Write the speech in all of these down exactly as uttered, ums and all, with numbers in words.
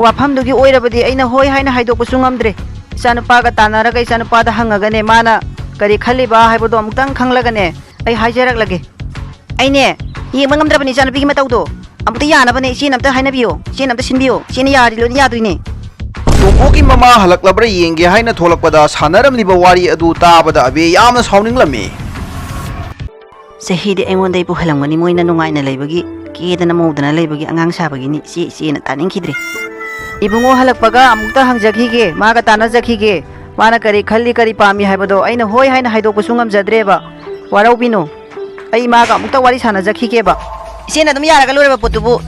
ꯋꯥꯐꯝꯗꯨꯒꯤ ꯑꯣꯏꯔꯕꯗꯤ ꯑꯩꯅ ꯍꯣꯏ ꯍꯥꯏꯅ ꯍꯥꯏꯗꯣꯛꯄꯁꯨ ꯉꯝꯗ꯭ꯔꯦ꯫ ꯏꯆꯥꯅꯨꯄꯥꯒ ꯇꯥꯟꯅꯔꯒ ꯏꯆꯥꯅꯨꯄꯥꯗ ꯍꯪꯉꯒꯅꯦ, ꯃꯥꯅ ꯀꯔꯤ ꯈꯜꯂꯤꯕ ꯍꯥꯏꯕꯗꯣ ꯑꯃꯨꯛꯇꯪ ꯈꯪꯂꯒꯅꯦ, ꯑꯩ ꯍꯥꯏꯖꯔꯛꯂꯒꯦ꯫ ꯑꯩꯅꯦ, ꯌꯦꯡꯕ ꯉꯝꯗ꯭ꯔꯕꯅꯤ ꯏꯆꯥꯅꯨꯄꯤꯒꯤ ꯃꯇꯧꯗꯣ꯫ ꯑꯃꯨꯛꯇ ꯌꯥꯅꯕꯅꯦ ꯏꯆꯦꯅ ꯑꯝꯇ ꯍꯥꯏꯅꯕꯤꯌꯣ, ꯏꯆꯦꯅ ꯑꯝꯇ ꯁꯤꯟꯕꯤꯌꯣ, ꯏꯆꯦꯅ ꯌꯥꯔꯗꯤ ꯂꯣꯏꯅ ꯌꯥꯗꯣꯏꯅꯦ꯫ ꯇꯣꯝꯄꯣꯛꯀꯤ ꯃꯃꯥ ꯍꯜꯂꯛꯂꯕ꯭ꯔꯥ ꯌꯦꯡꯒꯦ ꯍꯥꯏꯅ ꯊꯣꯛꯂꯛꯄꯗ ꯁꯥꯟꯅꯔꯝꯂꯤꯕ ꯋꯥꯔꯤ ꯑꯗꯨ ꯇꯥꯕꯗ ꯑꯕꯦ ꯌꯥꯝꯅ ꯁꯥꯎꯅꯤꯡꯂꯝꯃꯤ꯫ ꯆꯍꯤꯗꯤ ꯑꯩꯉꯣꯟꯗꯩꯕꯨ ꯍꯜꯂꯝꯒꯅꯤ, ꯃꯣꯏꯅ ꯅꯨꯡꯉꯥꯏꯅ ꯂꯩꯕꯒꯤ, ꯀꯦꯗꯅ ꯃꯧꯗꯅ ꯂꯩꯕꯒꯤ ꯑꯉꯥꯡ ꯁꯥꯕꯒꯤꯅꯤ꯫ ꯏꯆꯦ, ꯏꯆꯦꯅ ꯇꯥꯅꯤꯡꯈꯤꯗ꯭ꯔꯦ꯫ ꯏꯕꯨꯡꯉꯣ ꯍꯜꯂꯛꯄꯒ ꯑꯃꯨꯛꯇ ꯍꯪꯖꯈꯤꯒꯦ, ꯃꯥꯒ ꯇꯥꯟꯅꯖꯈꯤꯒꯦ꯫ ꯃꯥꯅ ꯀꯔꯤ ꯈꯜꯂꯤ, ꯀꯔꯤ ꯄꯥꯝꯃꯤ ꯍꯥꯏꯕꯗꯣ ꯑꯩꯅ ꯍꯣꯏ ꯍꯥꯏꯅ ꯍꯥꯏꯗꯣꯛꯄꯁꯨ ꯉꯝꯖꯗ꯭ꯔꯦꯕ꯫ ꯋꯥꯔꯧꯕꯤꯅꯨ꯫ ꯑꯩ ꯃꯥꯒ ꯑꯃꯨꯛꯇ ꯋꯥꯔꯤ ꯁꯥꯟꯅꯖꯈꯤꯒꯦꯕ꯫ ꯏꯆꯦꯅ ꯑꯗꯨꯝ ꯌꯥꯔꯒ ꯂꯣꯏꯔꯕ ꯄꯣꯠꯇꯨꯕꯨ,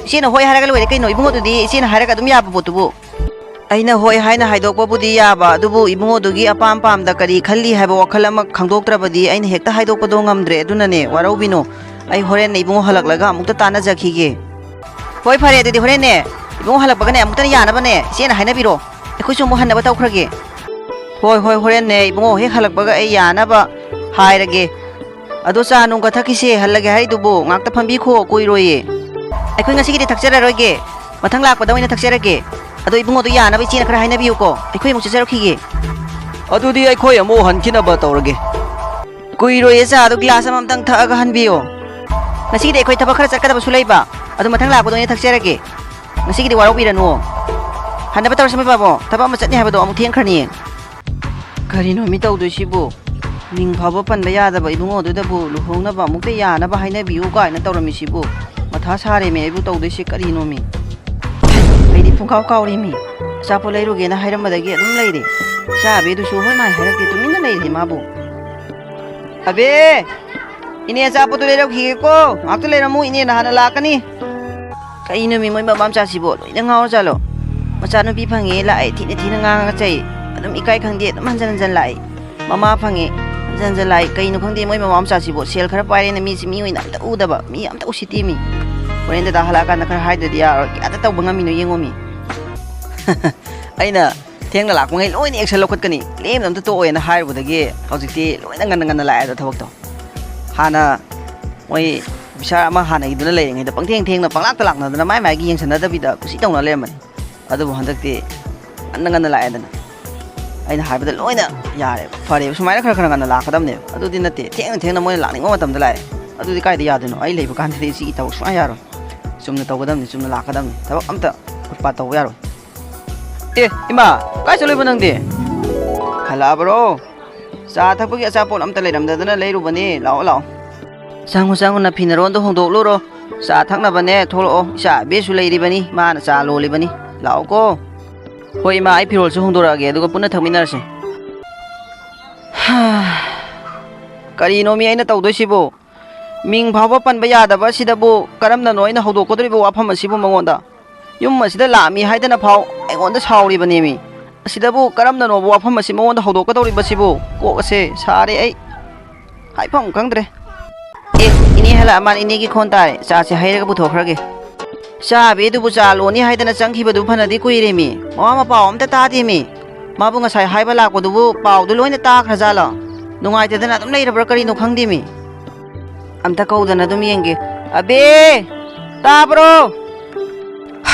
ꯏꯆꯦꯅ ꯍꯣꯏ ꯍꯥꯏꯔꯒ ꯂꯣꯏꯔꯦ ꯀꯩꯅꯣ꯫ ꯏꯕꯨꯡꯉꯣꯗꯨꯗꯤ ꯏꯆꯦꯅ ꯍꯥꯏꯔꯒ ꯑꯗꯨꯝ ꯌꯥꯕ ꯄꯣꯠꯇꯨꯕꯨ꯫ ꯑꯩꯅ ꯍꯣꯏ ꯍꯥꯏꯅ ꯍꯥꯏꯗꯣꯛꯄꯕꯨꯗꯤ ꯌꯥꯕ, ꯑꯗꯨꯕꯨ ꯏꯕꯨꯡꯉꯣꯗꯨꯒꯤ ꯑꯄꯥꯝ ꯄꯥꯝꯗ ꯀꯔꯤ ꯈꯜꯂꯤ ꯍꯥꯏꯕ ꯋꯥꯈꯜ ꯑꯃ ꯈꯪꯗꯣꯛꯇ꯭ꯔꯕꯗꯤ ꯑꯩꯅ ꯍꯦꯛꯇ ꯍꯥꯏꯗꯣꯛꯄꯗꯣ ꯉꯝꯗ꯭ꯔꯦ꯫ ꯑꯗꯨꯅꯅꯦ, ꯋꯥꯔꯧꯕꯤꯅꯨ꯫ ꯑꯩ ꯍꯣꯔꯦꯟ ꯏꯕꯨꯡꯉꯣ ꯍꯜꯂꯛꯂꯒ ꯑꯃꯨꯛꯇ ꯇꯥꯟꯅꯖꯈꯤꯒꯦ꯫ ꯍꯣꯏ, ꯐꯔꯦ, ꯑꯗꯨꯗꯤ ꯍꯣꯔꯦꯟꯅꯦ, ꯏꯕꯨꯡꯉꯣ ꯍꯜꯂꯛꯄꯒꯅꯦ ꯑꯃꯨꯛꯇ ꯌꯥꯅꯕꯅꯦ ꯏꯆꯦꯅ ꯍꯥꯏꯅꯕꯤꯔꯣ꯫ ꯑꯩꯈꯣꯏꯁꯨ ꯑꯃꯨꯛ ꯍꯟꯅꯕ ꯇꯧꯈ꯭ꯔꯒꯦ꯫ ꯍꯣꯏ, ꯍꯣꯏ, ꯍꯣꯔꯦꯟꯅꯦ ꯏꯕꯨꯡꯉꯣ ꯍꯦꯛ ꯍꯜꯂꯛꯄꯒ ꯑꯩ ꯌꯥꯅꯕ ꯍꯥꯏꯔꯒꯦ꯫ ꯑꯗꯣ ꯆꯥ ꯅꯨꯡꯒ ꯊꯛꯈꯤꯁꯦ, ꯍꯜꯂꯒꯦ ꯍꯥꯏꯗꯨꯕꯨ ꯉꯥꯛꯇ ꯐꯝꯕꯤꯈꯣ, ꯀꯨꯏꯔꯣꯏꯌꯦ꯫ ꯑꯩꯈꯣꯏ ꯉꯁꯤꯒꯤꯗꯤ ꯊꯛꯆꯔꯔꯣꯏꯒꯦ, ꯃꯊꯪ ꯂꯥꯛꯄꯗ ꯑꯣꯏꯅ ꯊꯛꯆꯔꯒꯦ꯫ ꯑꯗꯣ ꯏꯕꯨꯡꯉꯣꯗꯣ ꯌꯥꯅꯕ ꯏꯆꯦꯅ ꯈꯔ ꯍꯥꯏꯅꯕꯤꯌꯨꯀꯣ, ꯑꯩꯈꯣꯏ ꯑꯃꯨꯛ ꯆꯠꯆꯔꯛꯈꯤꯒꯦ꯫ ꯑꯗꯨꯗꯤ ꯑꯩꯈꯣꯏ ꯑꯃꯨꯛ ꯍꯟꯈꯤꯅꯕ ꯇꯧꯔꯒꯦ꯫ ꯀꯨꯏꯔꯣꯏꯌꯦ, ꯆꯥꯗꯣ ꯒꯤꯂꯥꯁ ꯑꯃꯃꯝꯇꯪ ꯊꯛꯑꯒ ꯍꯟꯕꯤꯌꯣ꯫ ꯉꯁꯤꯒꯤꯗꯤ ꯑꯩꯈꯣꯏ ꯊꯕꯛ ꯈꯔ ꯆꯠꯀꯗꯕꯁꯨ ꯂꯩꯕ, ꯑꯗꯨ ꯃꯊꯪ ꯂꯥꯛꯄꯗ ꯑꯣꯏꯅ ꯊꯛꯆꯔꯒꯦ꯫ ꯉꯁꯤꯒꯤꯗꯤ ꯋꯥꯔꯧꯕꯤꯔꯅꯨ꯫ ꯍꯟꯅꯕ ꯇꯧꯔꯁꯤ ꯃꯣꯏ ꯕꯥꯕꯣ, ꯊꯕꯛ ꯑꯃ ꯆꯠꯅꯤ ꯍꯥꯏꯕꯗꯣ ꯑꯃꯨꯛ ꯊꯦꯡꯈ꯭ꯔꯅꯤꯌꯦ꯫ ꯀꯔꯤꯅꯣ ꯃꯤ ꯇꯧꯗꯣꯏꯁꯤꯕꯨ? ꯃꯤꯡ ꯐꯥꯎꯕ ꯄꯟꯕ ꯌꯥꯗꯕ ꯏꯕꯨꯡꯉꯣꯗꯨꯗꯕꯨ ꯂꯨꯍꯣꯡꯅꯕ ꯑꯃꯨꯛꯇ ꯌꯥꯅꯕ ꯍꯥꯏꯅꯕꯤꯌꯨ ꯀꯥꯏꯅ ꯇꯧꯔꯝꯃꯤꯁꯤꯕꯨ? ꯃꯊꯥ ꯁꯥꯔꯦꯃꯤ ꯑꯩꯕꯨ ꯇꯧꯗꯣꯏꯁꯤ ꯀꯔꯤꯅꯣꯃꯤ? ꯑꯩꯗꯤ ꯄꯨꯡꯀꯥꯎ ꯀꯥꯎꯔꯦꯃꯤ꯫ ꯑꯆꯥꯄꯣꯠ ꯂꯩꯔꯨꯒꯦꯅ ꯍꯥꯏꯔꯝꯕꯗꯒꯤ ꯑꯗꯨꯝ ꯂꯩꯔꯦ꯫ ꯏꯆꯥ ꯑꯕꯦꯗꯨꯁꯨ ꯍꯣꯏ ꯃꯥꯏ ꯍꯥꯏꯔꯛꯇꯦ, ꯇꯨꯃꯤꯟꯅ ꯂꯩꯔꯦ ꯃꯥꯕꯨ꯫ ꯑꯕꯦ! ꯏꯅꯦ ꯑꯆꯥꯄꯣꯠꯇꯨ ꯂꯩꯔꯛꯈꯤꯒꯦꯀꯣ꯫ ꯉꯥꯛꯇ ꯂꯩꯔꯝꯃꯨ, ꯏꯅꯦꯅ ꯍꯥꯟꯅ ꯂꯥꯛꯀꯅꯤ꯫ ꯀꯩꯅꯣꯃꯤ ꯃꯣꯏ ꯃꯃꯥ ꯃꯆꯥꯁꯤꯕꯣ ꯂꯣꯏꯅ ꯉꯥꯎꯔ ꯖꯥꯠꯂꯣ? ꯃꯆꯥꯅꯨꯄꯤ ꯐꯪꯉꯦ ꯂꯥꯛꯑꯦ, ꯊꯤꯅ ꯊꯤꯅ ꯉꯥꯡꯉꯒ ꯆꯩ꯫ ꯑꯗꯨꯝ ꯏꯀꯥꯏ ꯈꯪꯗꯦ, ꯑꯗꯨꯝ ꯍꯟꯖꯟ ꯍꯟꯖꯟ ꯂꯥꯛꯑꯦ꯫ ꯃꯃꯥ ꯐꯪꯉꯦ, ꯍꯟꯖꯟ ꯍꯟꯖꯟ ꯂꯥꯛꯑꯦ꯫ ꯀꯩꯅꯣ ꯈꯪꯗꯦ ꯃꯣꯏ ꯃꯃꯥ ꯃꯆꯥꯁꯤꯕꯣ ꯁꯦꯜ ꯈꯔ ꯄꯥꯏꯔꯦꯅ ꯃꯤꯁꯤ ꯃꯤ ꯑꯣꯏꯅ ꯑꯝꯇ ꯎꯗꯕ, ꯃꯤ ꯑꯝꯇ ꯎꯁꯤꯠꯇꯦ ꯃꯤ꯫ ꯍꯣꯔꯦꯟ ꯗꯗꯥ ꯍꯜꯂꯛꯑꯀꯥꯟꯗ ꯈꯔ ꯍꯥꯏꯗ꯭ꯔꯗꯤ ꯌꯥꯔꯔꯣꯏ꯫ ꯀꯌꯥꯗ ꯇꯧꯕ ꯉꯝꯃꯤꯅꯣ ꯌꯦꯡꯉꯣ ꯃꯤ꯫ ꯑꯩꯅ ꯊꯦꯡꯅ ꯂꯥꯛꯄꯉꯩ ꯂꯣꯏꯅ action ꯂꯧꯈꯠꯀꯅꯤ, ꯂꯦꯝꯅ ꯑꯝꯇ ꯇꯣꯛꯑꯣꯏꯅ ꯍꯥꯏꯔꯨꯕꯗꯒꯤ ꯍꯧꯖꯤꯛꯇꯤ ꯂꯣꯏꯅ ꯉꯟꯅ ꯉꯟꯅ ꯂꯥꯛꯑꯦꯗꯣ ꯊꯕꯛꯇꯣ꯫ ꯍꯥꯟꯅ ꯃꯣꯏ ꯑꯣꯐꯤꯁꯥꯔ ꯑꯃ ꯍꯥꯟꯅꯒꯤꯗꯨꯅ ꯂꯩꯔꯤꯉꯩꯗ ꯄꯪꯊꯦꯡ ꯊꯦꯡꯅ ꯄꯪꯂꯥꯛꯇ ꯂꯥꯛꯅꯗꯅ ꯃꯥꯏ ꯃꯥꯏꯒꯤ ꯌꯦꯡꯁꯟꯅꯗꯕꯤꯗ ꯀꯨꯁꯤ ꯇꯧꯅ ꯂꯩꯔꯝꯕꯅꯤ꯫ ꯑꯗꯨꯕꯨ ꯍꯟꯗꯛꯇꯤ ꯉꯟꯅ ꯉꯟꯅ ꯂꯥꯛꯑꯦꯗꯅ꯫ ꯑꯩꯅ ꯍꯥꯏꯕꯗ ꯂꯣꯏꯅ ꯌꯥꯔꯦꯕ꯫ ꯐꯔꯦꯕ, ꯁꯨꯃꯥꯏꯅ ꯈꯔ ꯈꯔ ꯉꯟꯅ ꯂꯥꯛꯀꯗꯕꯅꯦꯕ꯫ ꯑꯗꯨꯗꯤ ꯅꯠꯇꯦ, ꯊꯦꯡꯅ ꯊꯦꯡꯅ ꯃꯣꯏꯅ ꯂꯥꯛꯅꯤꯡꯕ ꯃꯇꯝꯗ ꯂꯥꯛꯑꯦ꯫ ꯑꯗꯨꯗꯤ ꯀꯥꯏꯗ ꯌꯥꯗꯣꯏꯅꯣ? ꯑꯩ ꯂꯩꯕ ꯀꯥꯟꯗꯗꯤ ꯁꯤꯒꯤ ꯊꯕꯛ ꯁꯨꯡꯌꯥ ꯌꯥꯔꯣꯏ꯫ ꯆꯨꯝꯅ ꯇꯧꯒꯗꯕꯅꯤ, ꯆꯨꯝꯅ ꯂꯥꯛꯀꯗꯕꯅꯤ꯫ ꯊꯕꯛ ꯑꯝꯇ ꯎꯠꯄꯥꯠ ꯇꯧꯕ ꯌꯥꯔꯣꯏ꯫ ꯑꯦ, ꯏꯃꯥ, ꯀꯥꯏ ꯆꯠꯂꯨꯏꯕ ꯅꯪꯗꯤ? ꯍꯜꯂꯛꯑꯕ꯭ꯔꯣ? ꯆꯥ ꯊꯛꯄꯒꯤ ꯑꯆꯥꯄꯣꯠ ꯑꯝꯇ ꯂꯩꯔꯝꯗꯗꯅ ꯂꯩꯔꯨꯕꯅꯦ꯫ ꯂꯥꯛꯑꯣ, ꯂꯥꯛꯑꯣ꯫ ꯆꯪꯉꯨ, ꯆꯪꯉꯨ, ꯅꯐꯤ ꯅꯔꯣꯟꯗꯣ ꯍꯣꯡꯗꯣꯛꯂꯨꯔꯣ꯫ ꯆꯥ ꯊꯛꯅꯕꯅꯦ ꯊꯣꯛꯂꯛꯑꯣ꯫ ꯏꯆꯥ ꯑꯕꯦꯁꯨ ꯂꯩꯔꯤꯕꯅꯤ, ꯃꯥꯅ ꯆꯥ ꯂꯣꯜꯂꯤꯕꯅꯤ꯫ ꯂꯥꯛꯑꯣꯀꯣ꯫ ꯍꯣꯏ, ꯏꯃꯥ, ꯑꯩ ꯐꯤꯔꯣꯜꯁꯨ ꯍꯣꯡꯗꯣꯔꯛꯑꯒꯦ, ꯑꯗꯨꯒ ꯄꯨꯟꯅ ꯊꯛꯃꯤꯟꯅꯔꯁꯦ꯫ ꯍꯥ, ꯀꯔꯤꯅꯣꯃꯤ ꯑꯩꯅ ꯇꯧꯗꯣꯏꯁꯤꯕꯨ? ꯃꯤꯡ ꯐꯥꯎꯕ ꯄꯟꯕ ꯌꯥꯗꯕ ꯑꯁꯤꯗꯕꯨ ꯀꯔꯝꯅꯅꯣ ꯑꯩꯅ ꯍꯧꯗꯣꯛꯀꯗꯧꯔꯤꯕ ꯋꯥꯐꯝ ꯑꯁꯤꯕꯨ ꯃꯉꯣꯟꯗ? ꯌꯨꯝ ꯑꯁꯤꯗ ꯂꯥꯛꯑꯝꯃꯤ ꯍꯥꯏꯗꯅ ꯐꯥꯎ ꯑꯩꯉꯣꯟꯗ ꯁꯥꯎꯔꯤꯕꯅꯦꯃꯤ꯫ ꯑꯁꯤꯗꯕꯨ ꯀꯔꯝꯅꯅꯣꯕ ꯋꯥꯐꯝ ꯑꯁꯤ ꯃꯉꯣꯟꯗ ꯍꯧꯗꯣꯛꯀꯗꯧꯔꯤꯕꯁꯤꯕꯨ? ꯀꯣꯛ ꯑꯁꯦ ꯁꯥꯔꯦ ꯑꯩ꯫ ꯍꯥꯏꯐꯝ ꯈꯪꯗ꯭ꯔꯦ꯫ ꯑꯦ, ꯏꯅꯦ ꯍꯜꯂꯛꯑ ꯃꯥꯜꯂꯦ, ꯏꯅꯦꯒꯤ ꯈꯣꯟ ꯇꯥꯔꯦ꯫ ꯆꯥꯁꯦ ꯍꯩꯔꯒ ꯄꯨꯊꯣꯛꯈ꯭ꯔꯒꯦ꯫ ꯆꯥ ꯑꯕꯦꯗꯨꯕꯨ ꯆꯥ ꯂꯣꯟꯅꯤ ꯍꯥꯏꯗꯅ ꯆꯪꯈꯤꯕꯗꯨ ꯐꯅꯗꯤ ꯀꯨꯏꯔꯦꯃꯤ꯫ ꯃꯋꯥ ꯃꯄꯥꯎ ꯑꯝꯇ ꯇꯥꯗꯦꯃꯤ꯫ ꯃꯥꯕꯨ ꯉꯁꯥꯏ ꯍꯥꯏꯕ ꯂꯥꯛꯄꯗꯨꯕꯨ ꯄꯥꯎꯗꯨ ꯂꯣꯏꯅ ꯇꯥꯈ꯭ꯔꯖꯥꯠꯂꯣ? ꯅꯨꯡꯉꯥꯏꯇꯗꯅ ꯑꯗꯨꯝ ꯂꯩꯔꯕ꯭ꯔꯥ ꯀꯔꯤꯅꯣ ꯈꯪꯗꯦꯃꯤ꯫ ꯑꯝꯇ ꯀꯧꯗꯅ ꯑꯗꯨꯝ ꯌꯦꯡꯒꯦ꯫ ꯑꯕꯦ! ꯇꯥꯕ꯭ꯔꯣ?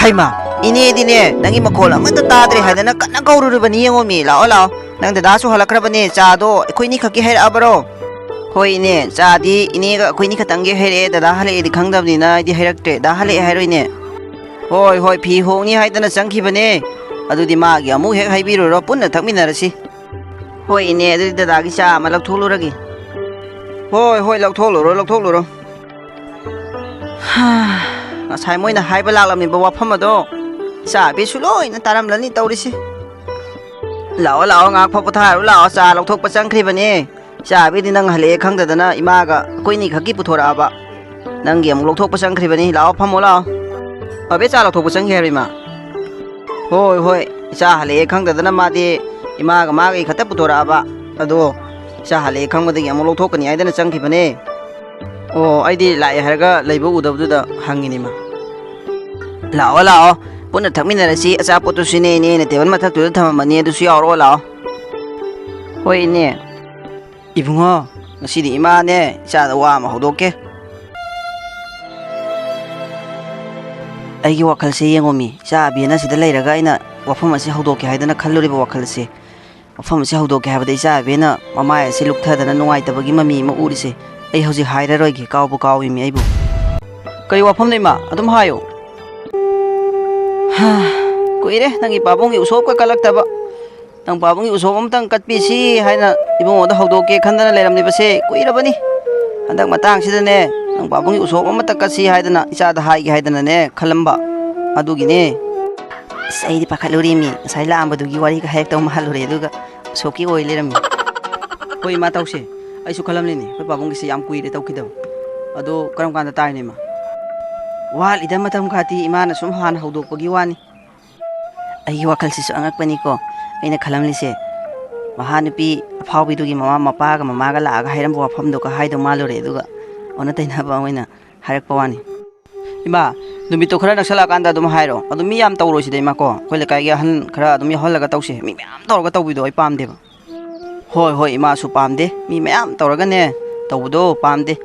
ꯍꯩꯃꯥ! ꯏꯅꯦꯗꯤꯅꯦ, ꯅꯪꯒꯤ ꯃꯈꯣꯜ ꯑꯃꯠꯇ ꯇꯥꯗ꯭ꯔꯦ ꯍꯥꯏꯗꯅ ꯀꯟꯅ ꯀꯧꯔꯨꯔꯤꯕꯅꯤ, ꯌꯦꯡꯉꯣꯃꯤ꯫ ꯂꯥꯛꯑꯣ, ꯂꯥꯛꯑꯣ꯫ ꯅꯪ ꯗꯗꯥꯁꯨ ꯍꯜꯂꯛꯈ꯭ꯔꯕꯅꯦ꯫ ꯆꯥꯗꯣ ꯑꯩꯈꯣꯏꯅꯤ ꯈꯛꯀꯤ ꯍꯩꯔꯛꯑꯕꯔꯣ? ꯍꯣꯏ, ꯏꯅꯦ꯫ ꯆꯥꯗꯤ ꯏꯅꯦꯒ ꯑꯩꯈꯣꯏꯅꯤ ꯈꯛꯇꯪꯒꯤ ꯍꯩꯔꯛꯑꯦ꯫ ꯗꯗꯥ ꯍꯜꯂꯛꯑꯦꯗꯤ ꯈꯪꯗꯕꯅꯤꯅ ꯑꯩꯗꯤ ꯍꯩꯔꯛꯇ꯭ꯔꯦ꯫ ꯗꯥ ꯍꯜꯂꯛꯑꯦ ꯍꯥꯏꯔꯣ, ꯏꯅꯦ? ꯍꯣꯏ, ꯍꯣꯏ, ꯐꯤ ꯍꯣꯡꯅꯤ ꯍꯥꯏꯗꯅ ꯆꯪꯈꯤꯕꯅꯦ꯫ ꯑꯗꯨꯗꯤ ꯃꯥꯒꯤ ꯑꯃꯨꯛ ꯍꯦꯛ ꯍꯩꯕꯤꯔꯨꯔꯣ, ꯄꯨꯟꯅ ꯊꯛꯃꯤꯟꯅꯔꯁꯤ꯫ ꯍꯣꯏ, ꯏꯅꯦ, ꯑꯗꯨꯗꯤ ꯗꯗꯥꯒꯤ ꯆꯥ ꯑꯃ ꯂꯧꯊꯣꯛꯂꯨꯔꯒꯦ꯫ ꯍꯣꯏ, ꯍꯣꯏ, ꯂꯧꯊꯣꯛꯂꯨꯔꯣ, ꯂꯧꯊꯣꯛꯂꯨꯔꯣ꯫ ꯍꯥ, ꯉꯁꯥꯏ ꯃꯣꯏꯅ ꯍꯥꯏꯕ ꯂꯥꯛꯂꯝꯃꯤꯕ ꯋꯥꯐꯝ ꯑꯗꯣ ꯏꯆꯥ ꯑꯕꯦꯁꯨ ꯂꯣꯏꯅ ꯇꯥꯔꯝꯂꯅꯤ ꯇꯧꯔꯤꯁꯤ꯫ ꯂꯥꯛꯑꯣ, ꯂꯥꯛꯑꯣ, ꯉꯥꯏꯍꯥꯛ ꯐꯥꯎ ꯄꯣꯊꯥꯔꯨ ꯂꯥꯛꯑꯣ, ꯆꯥ ꯂꯧꯊꯣꯛꯄ ꯆꯪꯈ꯭ꯔꯤꯕꯅꯦ꯫ ꯏꯆꯥ ꯑꯕꯦꯗꯤ ꯅꯪ ꯍꯜꯂꯛꯑꯦ ꯈꯪꯗꯗꯅ ꯏꯃꯥꯒ ꯑꯩꯈꯣꯏꯅꯤ ꯈꯛꯀꯤ ꯄꯨꯊꯣꯔꯛꯑꯕ꯫ ꯅꯪꯒꯤ ꯑꯃꯨꯛ ꯂꯧꯊꯣꯛꯄ ꯆꯪꯈ꯭ꯔꯤꯕꯅꯤ꯫ ꯂꯥꯛꯑꯣ, ꯐꯝꯃꯣ ꯂꯥꯛꯑꯣ꯫ ꯑꯕꯦ ꯆꯥ ꯂꯧꯊꯣꯛꯄ ꯆꯪꯈꯤ ꯍꯥꯏꯔꯣ, ꯏꯃꯥ? ꯍꯣꯏ, ꯍꯣꯏ, ꯏꯆꯥ ꯍꯜꯂꯛꯑꯦ ꯈꯪꯗꯗꯅ ꯃꯥꯗꯤ ꯏꯃꯥꯒ ꯃꯥꯒꯤ ꯈꯛꯇ ꯄꯨꯊꯣꯔꯛꯑꯕ꯫ ꯑꯗꯣ ꯏꯆꯥ ꯍꯜꯂꯛꯑꯦ ꯈꯪꯕꯗꯒꯤ ꯑꯃꯨꯛ ꯂꯧꯊꯣꯛꯀꯅꯤ ꯍꯥꯏꯗꯅ ꯆꯪꯈꯤꯕꯅꯦ꯫ ꯑꯣ, ꯑꯩꯗꯤ ꯂꯥꯛꯑꯦ ꯍꯥꯏꯔꯒ ꯂꯩꯕ ꯎꯗꯕꯗꯨꯗ ꯍꯪꯉꯤꯅꯦ, ꯏꯃꯥ꯫ ꯂꯥꯛꯑꯣ, ꯂꯥꯛꯑꯣ, ꯄꯨꯟꯅ ꯊꯛꯃꯤꯟꯅꯔꯁꯤ꯫ ꯑꯆꯥꯄꯣꯠꯇꯨꯁꯨ ꯏꯅꯦ, ꯏꯅꯦꯅ ꯇꯦꯕꯜ ꯃꯊꯛꯇꯨꯗ ꯊꯝꯃꯝꯕꯅꯤ, ꯑꯗꯨꯁꯨ ꯌꯥꯎꯔꯛꯑꯣ ꯂꯥꯛꯑꯣ꯫ ꯍꯣꯏ, ꯏꯅꯦ꯫ ꯏꯕꯨꯡꯉꯣ, ꯉꯁꯤꯗꯤ ꯏꯃꯥꯅꯦ ꯏꯆꯥꯗ ꯋꯥ ꯑꯃ ꯍꯧꯗꯣꯛꯀꯦ꯫ ꯑꯩꯒꯤ ꯋꯥꯈꯜꯁꯦ ꯌꯦꯡꯉꯣꯃꯤ, ꯏꯆꯥ ꯑꯕꯦꯅ ꯁꯤꯗ ꯂꯩꯔꯒ ꯑꯩꯅ ꯋꯥꯐꯝ ꯑꯁꯤ ꯍꯧꯗꯣꯛꯀꯦ ꯍꯥꯏꯗꯅ ꯈꯜꯂꯨꯔꯤꯕ ꯋꯥꯈꯜꯁꯦ, ꯋꯥꯐꯝ ꯑꯁꯤ ꯍꯧꯗꯣꯛꯀꯦ ꯍꯥꯏꯕꯗ ꯏꯆꯥ ꯑꯕꯦꯅ ꯃꯃꯥꯏ ꯑꯁꯤ ꯂꯨꯞꯊꯗꯅ ꯅꯨꯡꯉꯥꯏꯇꯕꯒꯤ ꯃꯃꯤ ꯑꯃ ꯎꯔꯤꯁꯦ꯫ ꯑꯩ ꯍꯧꯖꯤꯛ ꯍꯥꯏꯔꯔꯣꯏꯒꯦ, ꯀꯥꯎꯕꯨ ꯀꯥꯎꯏꯃꯤ ꯑꯩꯕꯨ꯫ ꯀꯔꯤ ꯋꯥꯐꯝꯅꯣ ꯏꯃꯥ? ꯑꯗꯨꯝ ꯍꯥꯏꯌꯨ꯫ ꯍꯥ, ꯀꯨꯏꯔꯦ ꯅꯪꯒꯤ ꯄꯥꯕꯨꯡꯒꯤ ꯎꯁꯣꯞꯀ ꯀꯜꯂꯛꯇꯕ꯫ ꯅꯪ ꯄꯥꯕꯨꯡꯒꯤ ꯎꯁꯣꯞ ꯑꯃꯇꯪ ꯀꯠꯄꯤꯁꯤ ꯍꯥꯏꯅ ꯏꯕꯨꯡꯉꯣꯗ ꯍꯧꯗꯣꯛꯀꯦ ꯈꯟꯗꯅ ꯂꯩꯔꯝꯂꯤꯕꯁꯦ ꯀꯨꯏꯔꯕꯅꯤ꯫ ꯍꯟꯗꯛ ꯃꯇꯥꯡꯁꯤꯗꯅꯦ, ꯅꯪ ꯄꯥꯕꯨꯡꯒꯤ ꯎꯁꯣꯞ ꯑꯃꯇ ꯀꯠꯁꯤ ꯍꯥꯏꯗꯅ ꯏꯆꯥꯗ ꯍꯥꯏꯒꯦ ꯍꯥꯏꯗꯅꯅꯦ ꯈꯜꯂꯝꯕ꯫ ꯑꯗꯨꯒꯤꯅꯦ꯫ ꯑꯁ, ꯑꯩꯗꯤ ꯄꯥꯈꯠꯂꯨꯔꯤꯃꯤ꯫ ꯉꯁꯥꯏ ꯂꯥꯛꯑꯝꯕꯗꯨꯒꯤ ꯋꯥꯔꯤꯒ ꯍꯥꯏꯔꯛꯇꯧ ꯃꯥꯜꯂꯨꯔꯦ, ꯑꯗꯨꯒ ꯎꯁꯣꯞꯀꯤ ꯑꯣꯏ ꯂꯩꯔꯝꯃꯤ꯫ ꯍꯣꯏ, ꯏꯃꯥ, ꯇꯧꯁꯦ꯫ ꯑꯩꯁꯨ ꯈꯜꯂꯝꯂꯤꯅꯦ, ꯑꯩꯈꯣꯏ ꯄꯥꯕꯨꯡꯒꯤꯁꯦ ꯌꯥꯝ ꯀꯨꯏꯔꯦ ꯇꯧꯈꯤꯗꯕ꯫ ꯑꯗꯣ ꯀꯔꯝ ꯀꯥꯟꯗ ꯇꯥꯏꯅꯣ, ꯏꯃꯥ? ꯋꯥꯠꯂꯤꯗ ꯃꯇꯝ ꯈꯔꯗꯤ, ꯏꯃꯥꯅ ꯁꯨꯝ ꯍꯥꯟꯅ ꯍꯧꯗꯣꯛꯄꯒꯤ ꯋꯥꯅꯤ꯫ ꯑꯩꯒꯤ ꯋꯥꯈꯜꯁꯤꯁꯨ ꯑꯉꯛꯄꯅꯤꯀꯣ꯫ ꯑꯩꯅ ꯈꯜꯂꯝꯂꯤꯁꯦ, ꯃꯍꯥꯅꯨꯄꯤ ꯑꯐꯥꯎꯕꯤꯗꯨꯒꯤ ꯃꯃꯥ ꯃꯄꯥꯒ ꯃꯃꯥꯒ ꯂꯥꯛꯑꯒ ꯍꯥꯏꯔꯝꯕ ꯋꯥꯐꯝꯗꯨꯒ ꯍꯥꯏꯗꯧ ꯃꯥꯜꯂꯨꯔꯦ, ꯑꯗꯨꯒ ꯑꯣꯟꯅ ꯇꯩꯅꯕ ꯑꯣꯏꯅ ꯍꯥꯏꯔꯛꯄ ꯋꯥꯅꯤ꯫ ꯏꯃꯥ, ꯅꯨꯃꯤꯠꯇꯣ ꯈꯔ ꯅꯛꯁꯜꯂꯛꯑꯀꯥꯟꯗ ꯑꯗꯨꯝ ꯍꯥꯏꯔꯣ꯫ ꯑꯗꯨ ꯃꯤ ꯌꯥꯝ ꯇꯧꯔꯣꯏꯁꯤꯗ, ꯏꯃꯥ, ꯀꯣ꯫ ꯑꯩꯈꯣꯏ ꯂꯩꯀꯥꯏꯒꯤ ꯑꯍꯟ ꯈꯔ ꯑꯗꯨꯝ ꯌꯥꯎꯍꯜꯂꯒ ꯇꯧꯁꯦ꯫ ꯃꯤ ꯃꯌꯥꯝ ꯇꯧꯔꯒ ꯇꯧꯕꯤꯗꯣ ꯑꯩ ꯄꯥꯝꯗꯦꯕ꯫ ꯍꯣꯏ, ꯍꯣꯏ, ꯏꯃꯥꯁꯨ ꯄꯥꯝꯗꯦ꯫ ꯃꯤ ꯃꯌꯥꯝ ꯇꯧꯔꯒꯅꯦ ꯇꯧꯕꯗꯣ ꯄꯥꯝꯗꯦ꯫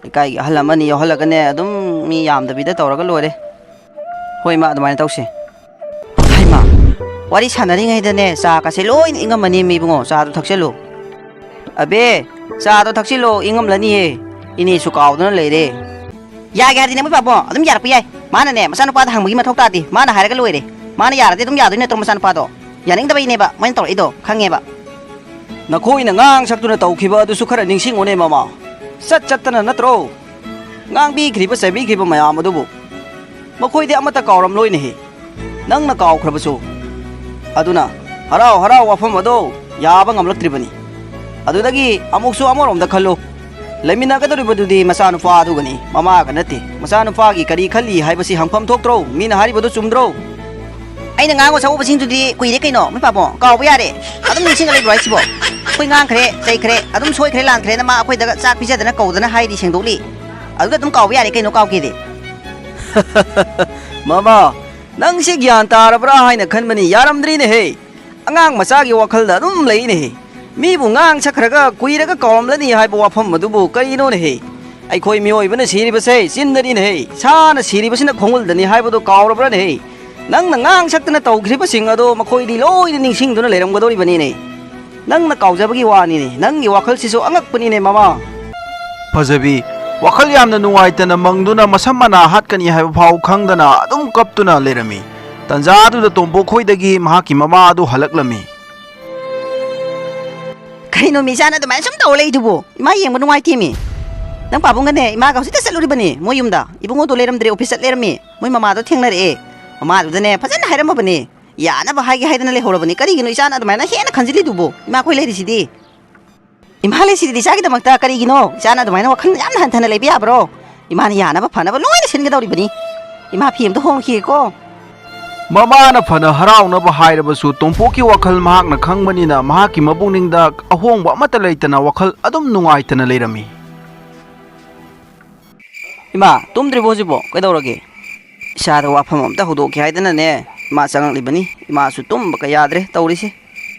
ꯂꯩꯀꯥꯏꯒꯤ ꯑꯍꯜ ꯑꯃꯅꯤ ꯌꯥꯎꯍꯜꯂꯒꯅꯦ, ꯑꯗꯨꯝ ꯃꯤ ꯌꯥꯝꯗꯕꯤꯗ ꯇꯧꯔꯒ ꯂꯣꯏꯔꯦ꯫ ꯍꯣꯏ, ꯏꯃꯥ, ꯑꯗꯨꯃꯥꯏꯅ ꯇꯧꯁꯦ꯫ ꯍꯩꯃꯥ, ꯋꯥꯔꯤ ꯁꯥꯟꯅꯔꯤꯉꯩꯗꯅꯦ ꯆꯥ ꯀꯁꯦ ꯂꯣꯏꯅ ꯏꯪꯉꯝꯃꯅꯤ, ꯃꯤ ꯏꯕꯨꯡꯉꯣ꯫ ꯆꯥꯗꯣ ꯊꯛꯆꯜꯂꯨ꯫ ꯑꯕꯦ, ꯆꯥꯗꯣ ꯊꯛꯆꯤꯜꯂꯣ, ꯏꯪꯉꯝꯂꯅꯤꯌꯦ꯫ ꯏꯅꯦꯁꯨ ꯀꯥꯎꯗꯨꯅ ꯂꯩꯔꯦ꯫ ꯌꯥꯒꯦ ꯍꯥꯏꯔꯗꯤꯅꯦ, ꯃꯣꯏ ꯄꯥꯕꯣ ꯑꯗꯨꯝ ꯌꯥꯔꯛꯄ ꯌꯥꯏ꯫ ꯃꯥꯅꯅꯦ, ꯃꯆꯥꯅꯨꯄꯥꯗ ꯍꯪꯕꯒꯤ ꯃꯊꯧ ꯇꯥꯗꯦ꯫ ꯃꯥꯅ ꯍꯥꯏꯔꯒ ꯂꯣꯏꯔꯦ꯫ ꯃꯥꯅ ꯌꯥꯔꯗꯤ ꯑꯗꯨꯝ ꯌꯥꯗꯣꯏ ꯅꯠꯇ꯭ꯔꯣ, ꯃꯆꯥꯅꯨꯄꯥꯗꯣ? ꯌꯥꯅꯤꯡꯗꯕꯩꯅꯦꯕ ꯃꯣꯏꯅ ꯇꯧꯔꯛꯏꯗꯣ, ꯈꯪꯉꯦꯕ꯫ ꯅꯈꯣꯏꯅ ꯉꯥꯡ ꯁꯛꯇꯨꯅ ꯇꯧꯈꯤꯕ ꯑꯗꯨꯁꯨ ꯈꯔ ꯅꯤꯡꯁꯤꯡꯉꯨꯅꯦ, ꯃꯃꯥ꯫ ꯆꯠ ꯆꯠꯇꯅ ꯅꯠꯇ꯭ꯔꯣ ꯉꯥꯡꯕꯤꯈ꯭ꯔꯤꯕ, ꯆꯩꯕꯤꯈ꯭ꯔꯤꯕ ꯃꯌꯥꯝ ꯑꯗꯨꯕꯨ? ꯃꯈꯣꯏꯗꯤ ꯑꯃꯠꯇ ꯀꯥꯎꯔꯝꯂꯣꯏꯅꯦꯍꯦ, ꯅꯪꯅ ꯀꯥꯎꯈ꯭ꯔꯕꯁꯨ꯫ ꯑꯗꯨꯅ ꯍꯔꯥꯎ ꯍꯔꯥꯎ ꯋꯥꯐꯝ ꯑꯗꯣ ꯌꯥꯕ ꯉꯝꯂꯛꯇ꯭ꯔꯤꯕꯅꯤ꯫ ꯑꯗꯨꯗꯒꯤ ꯑꯃꯨꯛꯁꯨ ꯑꯃꯔꯣꯝꯗ ꯈꯜꯂꯨ, ꯂꯩꯃꯤꯟꯅꯒꯗꯧꯔꯤꯕꯗꯨꯗꯤ ꯃꯆꯥꯅꯨꯄꯥ ꯑꯗꯨꯒꯅꯤ, ꯃꯃꯥꯒ ꯅꯠꯇꯦ꯫ ꯃꯆꯥꯅꯨꯄꯥꯒꯤ ꯀꯔꯤ ꯈꯜꯂꯤ ꯍꯥꯏꯕꯁꯤ ꯍꯪꯐꯝ ꯊꯣꯛꯇ꯭ꯔꯣ? ꯃꯤꯅ ꯍꯥꯏꯔꯤꯕꯗꯨ ꯆꯨꯝꯗ꯭ꯔꯣ? ꯑꯩꯅ ꯉꯥꯡꯕ ꯁꯛꯎꯕꯁꯤꯡꯗꯨꯗꯤ ꯀꯨꯏꯔꯦ ꯀꯩꯅꯣ, ꯃꯣꯏ ꯄꯥꯕꯣ, ꯀꯥꯎꯕ ꯌꯥꯔꯦ꯫ ꯑꯗꯨꯝ ꯅꯤꯡꯁꯤꯡꯉ ꯂꯩꯕ꯭ꯔꯣ ꯍꯥꯏꯁꯤꯕꯣ? ꯑꯩꯈꯣꯏ ꯉꯥꯡꯈ꯭ꯔꯦ, ꯆꯩꯈ꯭ꯔꯦ, ꯑꯗꯨꯝ ꯁꯣꯏꯈ꯭ꯔꯦ, ꯂꯥꯟꯈ꯭ꯔꯦꯅ ꯃꯥ ꯑꯩꯈꯣꯏꯗꯒ ꯆꯥꯛ ꯄꯤꯖꯗꯅ ꯀꯧꯗꯅ ꯍꯥꯏꯔꯤ, ꯁꯦꯡꯗꯣꯛꯂꯤ꯫ ꯑꯗꯨꯗ ꯑꯗꯨꯝ ꯀꯥꯎꯕ ꯌꯥꯔꯦ ꯀꯩꯅꯣ, ꯀꯥꯎꯒꯦꯗꯤ꯫ ꯃꯃꯥ, ꯅꯪꯁꯤ ꯒ꯭ꯌꯥꯟ ꯇꯥꯔꯕ꯭ꯔꯥ ꯍꯥꯏꯅ ꯈꯟꯕꯅꯤ, ꯌꯥꯔꯝꯗ꯭ꯔꯤꯅꯦꯍꯦ꯫ ꯑꯉꯥꯡ ꯃꯆꯥꯒꯤ ꯋꯥꯈꯜꯗ ꯑꯗꯨꯝ ꯂꯩꯅꯦꯍꯦ꯫ ꯃꯤꯕꯨ ꯉꯥꯡ ꯁꯛꯈ꯭ꯔꯒ ꯀꯨꯏꯔꯒ ꯀꯥꯎꯔꯝꯂꯅꯤ ꯍꯥꯏꯕ ꯋꯥꯐꯝ ꯑꯗꯨꯕꯨ ꯀꯔꯤꯅꯣꯅꯦꯍꯦ? ꯑꯩꯈꯣꯏ ꯃꯤꯑꯣꯏꯕꯅ ꯁꯤꯔꯤꯕꯁꯦ ꯆꯤꯟꯗꯅꯤꯅꯦꯍꯦ, ꯏꯁꯥꯅ ꯁꯤꯔꯤꯕꯁꯤꯅ ꯈꯣꯡꯒꯨꯜꯗꯅꯤ ꯍꯥꯏꯕꯗꯨ ꯀꯥꯎꯔꯕ꯭ꯔꯅꯦꯍꯦ? ꯅꯪꯅ ꯉꯥꯡ ꯁꯛꯇꯅ ꯇꯧꯈ꯭ꯔꯤꯕꯁꯤꯡ ꯑꯗꯣ ꯃꯈꯣꯏꯗꯤ ꯂꯣꯏꯅ ꯅꯤꯡꯁꯤꯡꯗꯨꯅ ꯂꯩꯔꯝꯒꯗꯧꯔꯤꯕꯅꯤꯅꯦ꯫ ꯅꯪꯅ ꯀꯥꯎꯖꯕꯒꯤ ꯋꯥꯅꯤꯅꯦ, ꯅꯪꯒꯤ ꯋꯥꯈꯜꯁꯤꯁꯨ ꯑꯉꯛꯄꯅꯤꯅꯦ ꯃꯃꯥ꯫ ꯐꯖꯕꯤ, ꯋꯥꯈꯜ ꯌꯥꯝꯅ ꯅꯨꯡꯉꯥꯏꯇꯅ ꯃꯪꯗꯨꯅ ꯃꯁꯝ ꯃꯅꯥ ꯍꯥꯠꯀꯅꯤ ꯍꯥꯏꯕ ꯐꯥꯎ ꯈꯪꯗꯅ ꯑꯗꯨꯝ ꯀꯞꯇꯨꯅ ꯂꯩꯔꯝꯃꯤ꯫ ꯇꯟꯖꯥꯗꯨꯗ ꯇꯣꯝꯄꯣꯛ ꯈꯣꯏꯗꯒꯤ ꯃꯍꯥꯛꯀꯤ ꯃꯃꯥ ꯑꯗꯨ ꯍꯜꯂꯛꯂꯝꯃꯤ꯫ ꯀꯩꯅꯣ ꯃꯤ ꯏꯆꯥꯅ ꯑꯗꯨꯃꯥꯏꯅ ꯁꯨꯝ ꯇꯧ ꯂꯩꯗꯨꯕꯨ? ꯏꯃꯥ ꯌꯦꯡꯕ ꯅꯨꯡꯉꯥꯏꯇꯦꯃꯤ꯫ ꯅꯪ ꯄꯥꯕꯨꯡꯒꯅꯦ ꯏꯃꯥꯒ ꯍꯧꯖꯤꯛꯇ ꯆꯠꯂꯨꯔꯤꯕꯅꯤ ꯃꯣꯏ ꯌꯨꯝꯗ꯫ ꯏꯕꯨꯡꯉꯣꯗꯣ ꯂꯩꯔꯝꯗ꯭ꯔꯦ, ꯑꯣꯐꯤꯁ ꯆꯠ ꯂꯩꯔꯝꯃꯤ꯫ ꯃꯣꯏ ꯃꯃꯥꯗꯣ ꯊꯦꯡꯅꯔꯛꯑꯦ꯫ ꯃꯃꯥꯗꯨꯗꯅꯦ ꯐꯖꯅ ꯍꯥꯏꯔꯝꯃꯕꯅꯤ꯫ ꯌꯥꯅꯕ ꯍꯥꯏꯒꯦ ꯍꯥꯏꯗꯅ ꯂꯩꯍꯧꯔꯕꯅꯤ꯫ ꯀꯔꯤꯒꯤꯅꯣ ꯏꯆꯥꯅ ꯑꯗꯨꯃꯥꯏꯅ ꯍꯦꯟꯅ ꯈꯟꯖꯤꯜꯂꯤꯗꯨꯕꯨ? ꯏꯃꯥ ꯑꯩꯈꯣꯏ ꯂꯩꯔꯤꯁꯤꯗꯤ꯫ ꯏꯃꯥ ꯂꯩꯁꯤꯗꯤ ꯏꯆꯥꯒꯤꯗꯃꯛꯇ ꯀꯔꯤꯒꯤꯅꯣ? ꯏꯆꯥꯅ ꯑꯗꯨꯃꯥꯏꯅ ꯋꯥꯈꯜ ꯌꯥꯝꯅ ꯍꯟꯊꯅ ꯂꯩꯕ ꯌꯥꯕ꯭ꯔꯣ? ꯏꯃꯥꯅ ꯌꯥꯅꯕ ꯐꯅꯕ ꯂꯣꯏꯅ ꯁꯤꯟꯒꯗꯧꯔꯤꯕꯅꯤ꯫ ꯏꯃꯥ ꯐꯤ ꯑꯝꯇ ꯍꯣꯡꯈꯤꯒꯦꯀꯣ꯫ ꯃꯃꯥꯅ ꯐꯅ ꯍꯔꯥꯎꯅꯕ ꯍꯥꯏꯔꯕꯁꯨ ꯇꯣꯝꯄꯣꯛꯀꯤ ꯋꯥꯈꯜ ꯃꯍꯥꯛꯅ ꯈꯪꯕꯅꯤꯅ ꯃꯍꯥꯛꯀꯤ ꯃꯄꯨꯛꯅꯤꯡꯗ ꯑꯍꯣꯡꯕ ꯑꯃꯠꯇ ꯂꯩꯇꯅ ꯋꯥꯈꯜ ꯑꯗꯨꯝ ꯅꯨꯡꯉꯥꯏꯇꯅ ꯂꯩꯔꯝꯃꯤ꯫ ꯏꯃꯥ, ꯇꯨꯝꯗ꯭ꯔꯤꯕꯣ ꯍꯧꯖꯤꯛꯄꯣ? ꯀꯩꯗꯧꯔꯒꯦ? ꯏꯁꯥꯗ ꯋꯥꯐꯝ ꯑꯝꯇ ꯍꯧꯗꯣꯛꯀꯦ ꯍꯥꯏꯗꯅꯅꯦ ꯏꯃꯥ ꯆꯪꯉꯛꯂꯤꯕꯅꯤ꯫ ꯏꯃꯥꯁꯨ ꯇꯨꯝꯕꯒ ꯌꯥꯗ꯭ꯔꯦ ꯇꯧꯔꯤꯁꯦ꯫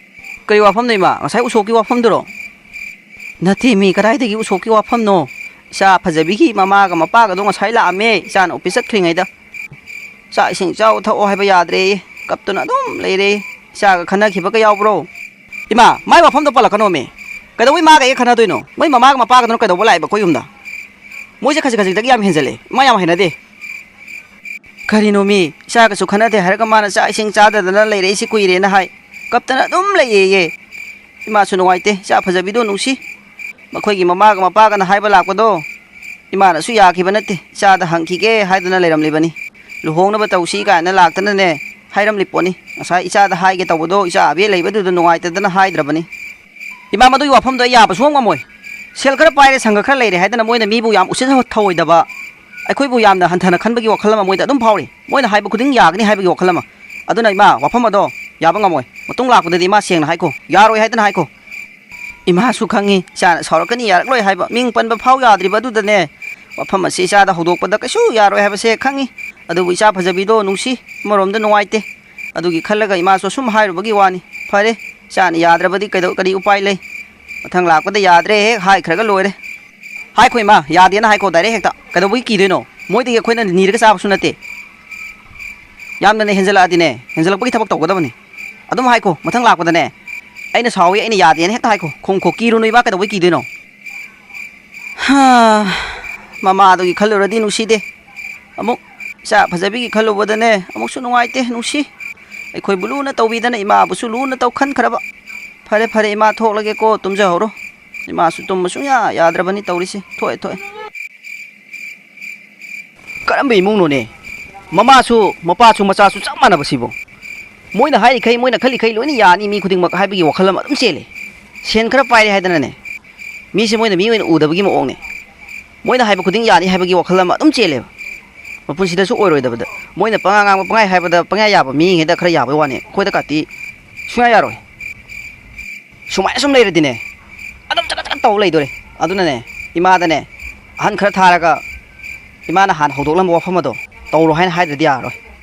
ꯀꯔꯤ ꯋꯥꯐꯝꯅꯣ ꯏꯃꯥ? ꯉꯁꯥꯏ ꯎꯁꯣꯞꯀꯤ ꯋꯥꯐꯝꯗꯨꯔꯣ? ꯅꯠꯇꯦ ꯃꯤ, ꯀꯗꯥꯏꯗꯒꯤ ꯎꯁꯣꯞꯀꯤ ꯋꯥꯐꯝꯅꯣ? ꯏꯆꯥ ꯐꯖꯕꯤꯒꯤ ꯃꯃꯥꯒ ꯃꯄꯥꯒꯗꯣ ꯉꯁꯥꯏ ꯂꯥꯛꯑꯝꯃꯦ, ꯏꯆꯥꯅ ꯑꯣꯐꯤꯁ ꯆꯠꯈ꯭ꯔꯤꯉꯩꯗ꯫ ꯆꯥꯛ ꯏꯁꯤꯡ ꯆꯥꯎ ꯊꯛꯑꯣ ꯍꯥꯏꯕ ꯌꯥꯗ꯭ꯔꯦꯌꯦ, ꯀꯞꯇꯨꯅ ꯑꯗꯨꯝ ꯂꯩꯔꯦ꯫ ꯏꯆꯥꯒ ꯈꯟꯅꯈꯤꯕꯒ ꯌꯥꯎꯕ꯭ꯔꯣ? ꯏꯃꯥ, ꯃꯥꯏ ꯋꯥꯐꯝꯗꯣ ꯄꯜꯂꯛꯀꯅꯣꯃꯤ꯫ ꯀꯩꯗꯧꯕꯩ ꯃꯥꯒ ꯑꯩꯒ ꯈꯟꯅꯗꯣꯏꯅꯣ? ꯃꯣꯏ ꯃꯃꯥꯒ ꯃꯄꯥꯒꯗꯨꯅ ꯀꯩꯗꯧꯕ ꯂꯥꯛꯏꯕ ꯑꯩꯈꯣꯏ ꯌꯨꯝꯗ? ꯃꯣꯏꯁꯦ ꯈꯖꯤꯛ ꯈꯖꯤꯛꯇꯒꯤ ꯌꯥꯝ ꯍꯦꯟꯖꯜꯂꯦ꯫ ꯃꯥ ꯌꯥꯝ ꯍꯩꯅꯗꯦ꯫ ꯀꯔꯤꯅꯣꯃꯤ? ꯏꯆꯥꯒꯁꯨ ꯈꯟꯅꯗꯦ ꯍꯥꯏꯔꯒ ꯃꯥꯅ ꯆꯥꯛ ꯏꯁꯤꯡ ꯆꯥꯗꯗꯅ ꯂꯩꯔꯛꯏꯁꯤ ꯀꯨꯏꯔꯦꯅ ꯍꯥꯏ꯫ ꯀꯞꯇꯅ ꯑꯗꯨꯝ ꯂꯩꯌꯦꯌꯦ꯫ ꯏꯃꯥꯁꯨ ꯅꯨꯡꯉꯥꯏꯇꯦ꯫ ꯏꯆꯥ ꯐꯖꯕꯤꯗꯣ ꯅꯨꯡꯁꯤ꯫ ꯃꯈꯣꯏꯒꯤ ꯃꯃꯥꯒ ꯃꯄꯥꯒꯅ ꯍꯥꯏꯕ ꯂꯥꯛꯄꯗꯣ ꯏꯃꯥꯅꯁꯨ ꯌꯥꯈꯤꯕ ꯅꯠꯇꯦ꯫ ꯏꯆꯥꯗ ꯍꯪꯈꯤꯒꯦ ꯍꯥꯏꯗꯨꯅ ꯂꯩꯔꯝꯂꯤꯕꯅꯤ꯫ ꯂꯨꯍꯣꯡꯅꯕ ꯇꯧꯁꯤ ꯀꯥꯏꯅ ꯂꯥꯛꯇꯅꯅꯦ ꯍꯥꯏꯔꯝꯂꯤ ꯄꯣꯠꯅꯤ꯫ ꯉꯁꯥꯏ ꯏꯆꯥꯗ ꯍꯥꯏꯒꯦ ꯇꯧꯕꯗꯣ ꯏꯆꯥ ꯑꯕꯦ ꯂꯩꯕꯗꯨꯗ ꯅꯨꯡꯉꯥꯏꯇꯗꯅ ꯍꯥꯏꯗ꯭ꯔꯕꯅꯤ꯫ ꯏꯃꯥ, ꯃꯗꯨꯒꯤ ꯋꯥꯐꯝꯗꯣ ꯑꯩ ꯌꯥꯕ ꯁꯨꯡꯉꯝ ꯉꯝꯃꯣꯏ꯫ ꯁꯦꯜ ꯈꯔ ꯄꯥꯏꯔꯦ, ꯁꯪꯒ ꯈꯔ ꯂꯩꯔꯦ ꯍꯥꯏꯗꯅ ꯃꯣꯏꯅ ꯃꯤꯕꯨ ꯌꯥꯝ ꯎꯁꯤꯠ ꯊꯑꯣꯏꯗꯕ, ꯑꯩꯈꯣꯏꯕꯨ ꯌꯥꯝꯅ ꯍꯟꯊꯅ ꯈꯟꯕꯒꯤ ꯋꯥꯈꯜ ꯑꯃ ꯃꯣꯏꯗ ꯑꯗꯨꯝ ꯐꯥꯎꯔꯤ꯫ ꯃꯣꯏꯅ ꯍꯥꯏꯕ ꯈꯨꯗꯤꯡ ꯌꯥꯒꯅꯤ ꯍꯥꯏꯕꯒꯤ ꯋꯥꯈꯜ ꯑꯃ꯫ ꯑꯗꯨꯅ ꯏꯃꯥ, ꯋꯥꯐꯝ ꯑꯗꯣ ꯌꯥꯕ ꯉꯝꯃꯣꯏ꯫ ꯃꯇꯨꯡ ꯂꯥꯛꯄꯗꯗꯤ ꯏꯃꯥ ꯁꯦꯡꯅ ꯍꯥꯏꯈꯣ, ꯌꯥꯔꯣꯏ ꯍꯥꯏꯗꯅ ꯍꯥꯏꯈꯣ꯫ ꯏꯃꯥꯁꯨ ꯈꯪꯉꯤ ꯏꯆꯥꯅ ꯁꯥꯎꯔꯛꯀꯅꯤ, ꯌꯥꯔꯛꯂꯣꯏ ꯍꯥꯏꯕ꯫ ꯃꯤꯡ ꯄꯟꯕ ꯐꯥꯎ ꯌꯥꯗ꯭ꯔꯤꯕ ꯑꯗꯨꯗꯅꯦ ꯋꯥꯐꯝ ꯑꯁꯤ ꯏꯆꯥꯗ ꯍꯧꯗꯣꯛꯄꯗ ꯀꯩꯁꯨ ꯌꯥꯔꯣꯏ ꯍꯥꯏꯕꯁꯦ ꯈꯪꯉꯤ꯫ ꯑꯗꯨꯕꯨ ꯏꯆꯥ ꯐꯖꯕꯤꯗꯣ ꯅꯨꯡꯁꯤ, ꯑꯃꯔꯣꯝꯗ ꯅꯨꯡꯉꯥꯏꯇꯦ꯫ ꯑꯗꯨꯒꯤ ꯈꯜꯂꯒ ꯏꯃꯥꯁꯨ ꯑꯁꯨꯝ ꯍꯥꯏꯔꯨꯕꯒꯤ ꯋꯥꯅꯤ꯫ ꯐꯔꯦ, ꯏꯆꯥꯅ ꯌꯥꯗ꯭ꯔꯕꯗꯤ ꯀꯩꯗꯧ-, ꯀꯔꯤ ꯎꯄꯥꯏ ꯂꯩ? ꯃꯊꯪ ꯂꯥꯛꯄꯗ ꯌꯥꯗ꯭ꯔꯦ ꯍꯦꯛ ꯍꯥꯏꯈ꯭ꯔꯒ ꯂꯣꯏꯔꯦ꯫ ꯍꯥꯏꯈꯣ ꯏꯃꯥ, ꯌꯥꯗꯦꯅ ꯍꯥꯏꯈꯣ direct ꯍꯦꯛꯇ꯫ ꯀꯩꯗꯧꯕꯒꯤ ꯀꯤꯗꯣꯏꯅꯣ? ꯃꯣꯏꯗꯒꯤ ꯑꯩꯈꯣꯏꯅ ꯅꯤꯔꯒ ꯆꯥꯕꯁꯨ ꯅꯠꯇꯦ꯫ ꯌꯥꯝꯅꯅꯦ ꯍꯦꯟꯖꯜꯂꯛꯑꯗꯤꯅꯦ, ꯍꯦꯟꯖꯜꯂꯛꯄꯒꯤ ꯊꯕꯛ ꯇꯧꯒꯗꯕꯅꯤ꯫ ꯑꯗꯨꯝ ꯍꯥꯏꯈꯣ, ꯃꯊꯪ ꯂꯥꯛꯄꯗꯅꯦ, "ꯑꯩꯅ ꯁꯥꯎꯏ, ꯑꯩꯅ ꯌꯥꯗꯦꯅ" ꯍꯦꯛꯇ ꯍꯥꯏꯈꯣ꯫ ꯈꯣꯡꯈꯣ, ꯀꯤꯔꯨꯅꯨ ꯏꯃꯥ, ꯀꯩꯗꯧꯕꯩ ꯀꯤꯗꯣꯏꯅꯣ? ꯍꯥ, ꯃꯃꯥꯗꯨꯒꯤ ꯈꯜꯂꯨꯔꯗꯤ ꯅꯨꯡꯁꯤꯗꯦ꯫ ꯑꯃꯨꯛ ꯏꯆꯥ ꯐꯖꯕꯤꯒꯤ ꯈꯜꯂꯨꯕꯗꯅꯦ, ꯑꯃꯨꯛꯁꯨ ꯅꯨꯡꯉꯥꯏꯇꯦ, ꯅꯨꯡꯁꯤ꯫ ꯑꯩꯈꯣꯏꯕꯨ ꯂꯨꯅ ꯇꯧꯕꯤꯗꯅ ꯏꯃꯥꯕꯨꯁꯨ ꯂꯨꯅ ꯇꯧ ꯈꯟꯈ꯭ꯔꯕ꯫ ꯐꯔꯦ, ꯐꯔꯦ, ꯏꯃꯥ ꯊꯣꯛꯂꯒꯦꯀꯣ, ꯇꯨꯝꯖꯍꯧꯔꯣ꯫ ꯏꯃꯥꯁꯨ ꯇꯨꯝꯕ ꯁꯨꯡꯌꯥ ꯌꯥꯗ꯭ꯔꯕꯅꯤ ꯇꯧꯔꯤꯁꯦ꯫ ꯊꯣꯛꯑꯦ, ꯊꯣꯛꯑꯦ꯫ ꯀꯔꯝꯕ ꯏꯃꯨꯡꯅꯣꯅꯦ? ꯃꯃꯥꯁꯨ, ꯃꯄꯥꯁꯨ, ꯃꯆꯥꯁꯨ ꯆꯞ ꯃꯥꯟꯅꯕꯁꯤꯕꯣ? ꯃꯣꯏꯅ ꯍꯥꯏꯔꯤꯈꯩ, ꯃꯣꯏꯅ ꯈꯜꯂꯤꯈꯩ ꯂꯣꯏꯅ ꯌꯥꯅꯤ, ꯃꯤ ꯈꯨꯗꯤꯡꯃꯛ ꯍꯥꯏꯕꯒꯤ ꯋꯥꯈꯜ ꯑꯃ ꯑꯗꯨꯝ ꯆꯦꯜꯂꯤ꯫ ꯁꯦꯟ ꯈꯔ ꯄꯥꯏꯔꯦ ꯍꯥꯏꯗꯅꯅꯦ, ꯃꯤꯁꯦ ꯃꯣꯏꯅ ꯃꯤ ꯑꯣꯏꯅ ꯎꯗꯕꯒꯤ ꯃꯑꯣꯡꯅꯦ꯫ ꯃꯣꯏꯅ ꯍꯥꯏꯕ ꯈꯨꯗꯤꯡ ꯌꯥꯅꯤ ꯍꯥꯏꯕꯒꯤ ꯋꯥꯈꯜ ꯑꯃ ꯑꯗꯨꯝ ꯆꯦꯜꯂꯦꯕ꯫ ꯃꯄꯨꯟꯁꯤꯗꯁꯨ ꯑꯣꯏꯔꯣꯏꯗꯕꯗ, ꯃꯣꯏꯅ ꯄꯉꯥꯡ ꯉꯥꯡꯕ, ꯄꯉꯥꯏ ꯍꯥꯏꯕꯗ ꯄꯪꯌꯥ ꯌꯥꯕ ꯃꯤꯉꯩꯗ ꯈꯔ ꯌꯥꯕꯩ ꯋꯥꯅꯤ, ꯑꯩꯈꯣꯏꯗ ꯀꯥꯇꯤ ꯁꯨꯡꯌꯥ ꯌꯥꯔꯣꯏ꯫ ꯁꯨꯃꯥꯏꯅ ꯁꯨꯝ ꯂꯩꯔꯗꯤꯅꯦ, ꯑꯗꯨꯝ ꯆꯀꯠ ꯆꯀꯠ ꯇꯧ ꯂꯩꯗꯣꯔꯦ꯫ ꯑꯗꯨꯅꯅꯦ, ꯏꯃꯥꯗꯅꯦ, ꯑꯍꯟ ꯈꯔ ꯊꯥꯔꯒ, ꯏꯃꯥꯅ ꯍꯥꯟꯅ ꯍꯧꯗꯣꯛꯂꯝꯕ ꯋꯥꯐꯝ ꯑꯗꯣ ꯇꯧꯔꯣ ꯍꯥꯏꯅ ꯍꯥꯏꯗ꯭ꯔꯗꯤ ꯌꯥꯔꯔꯣꯏ꯫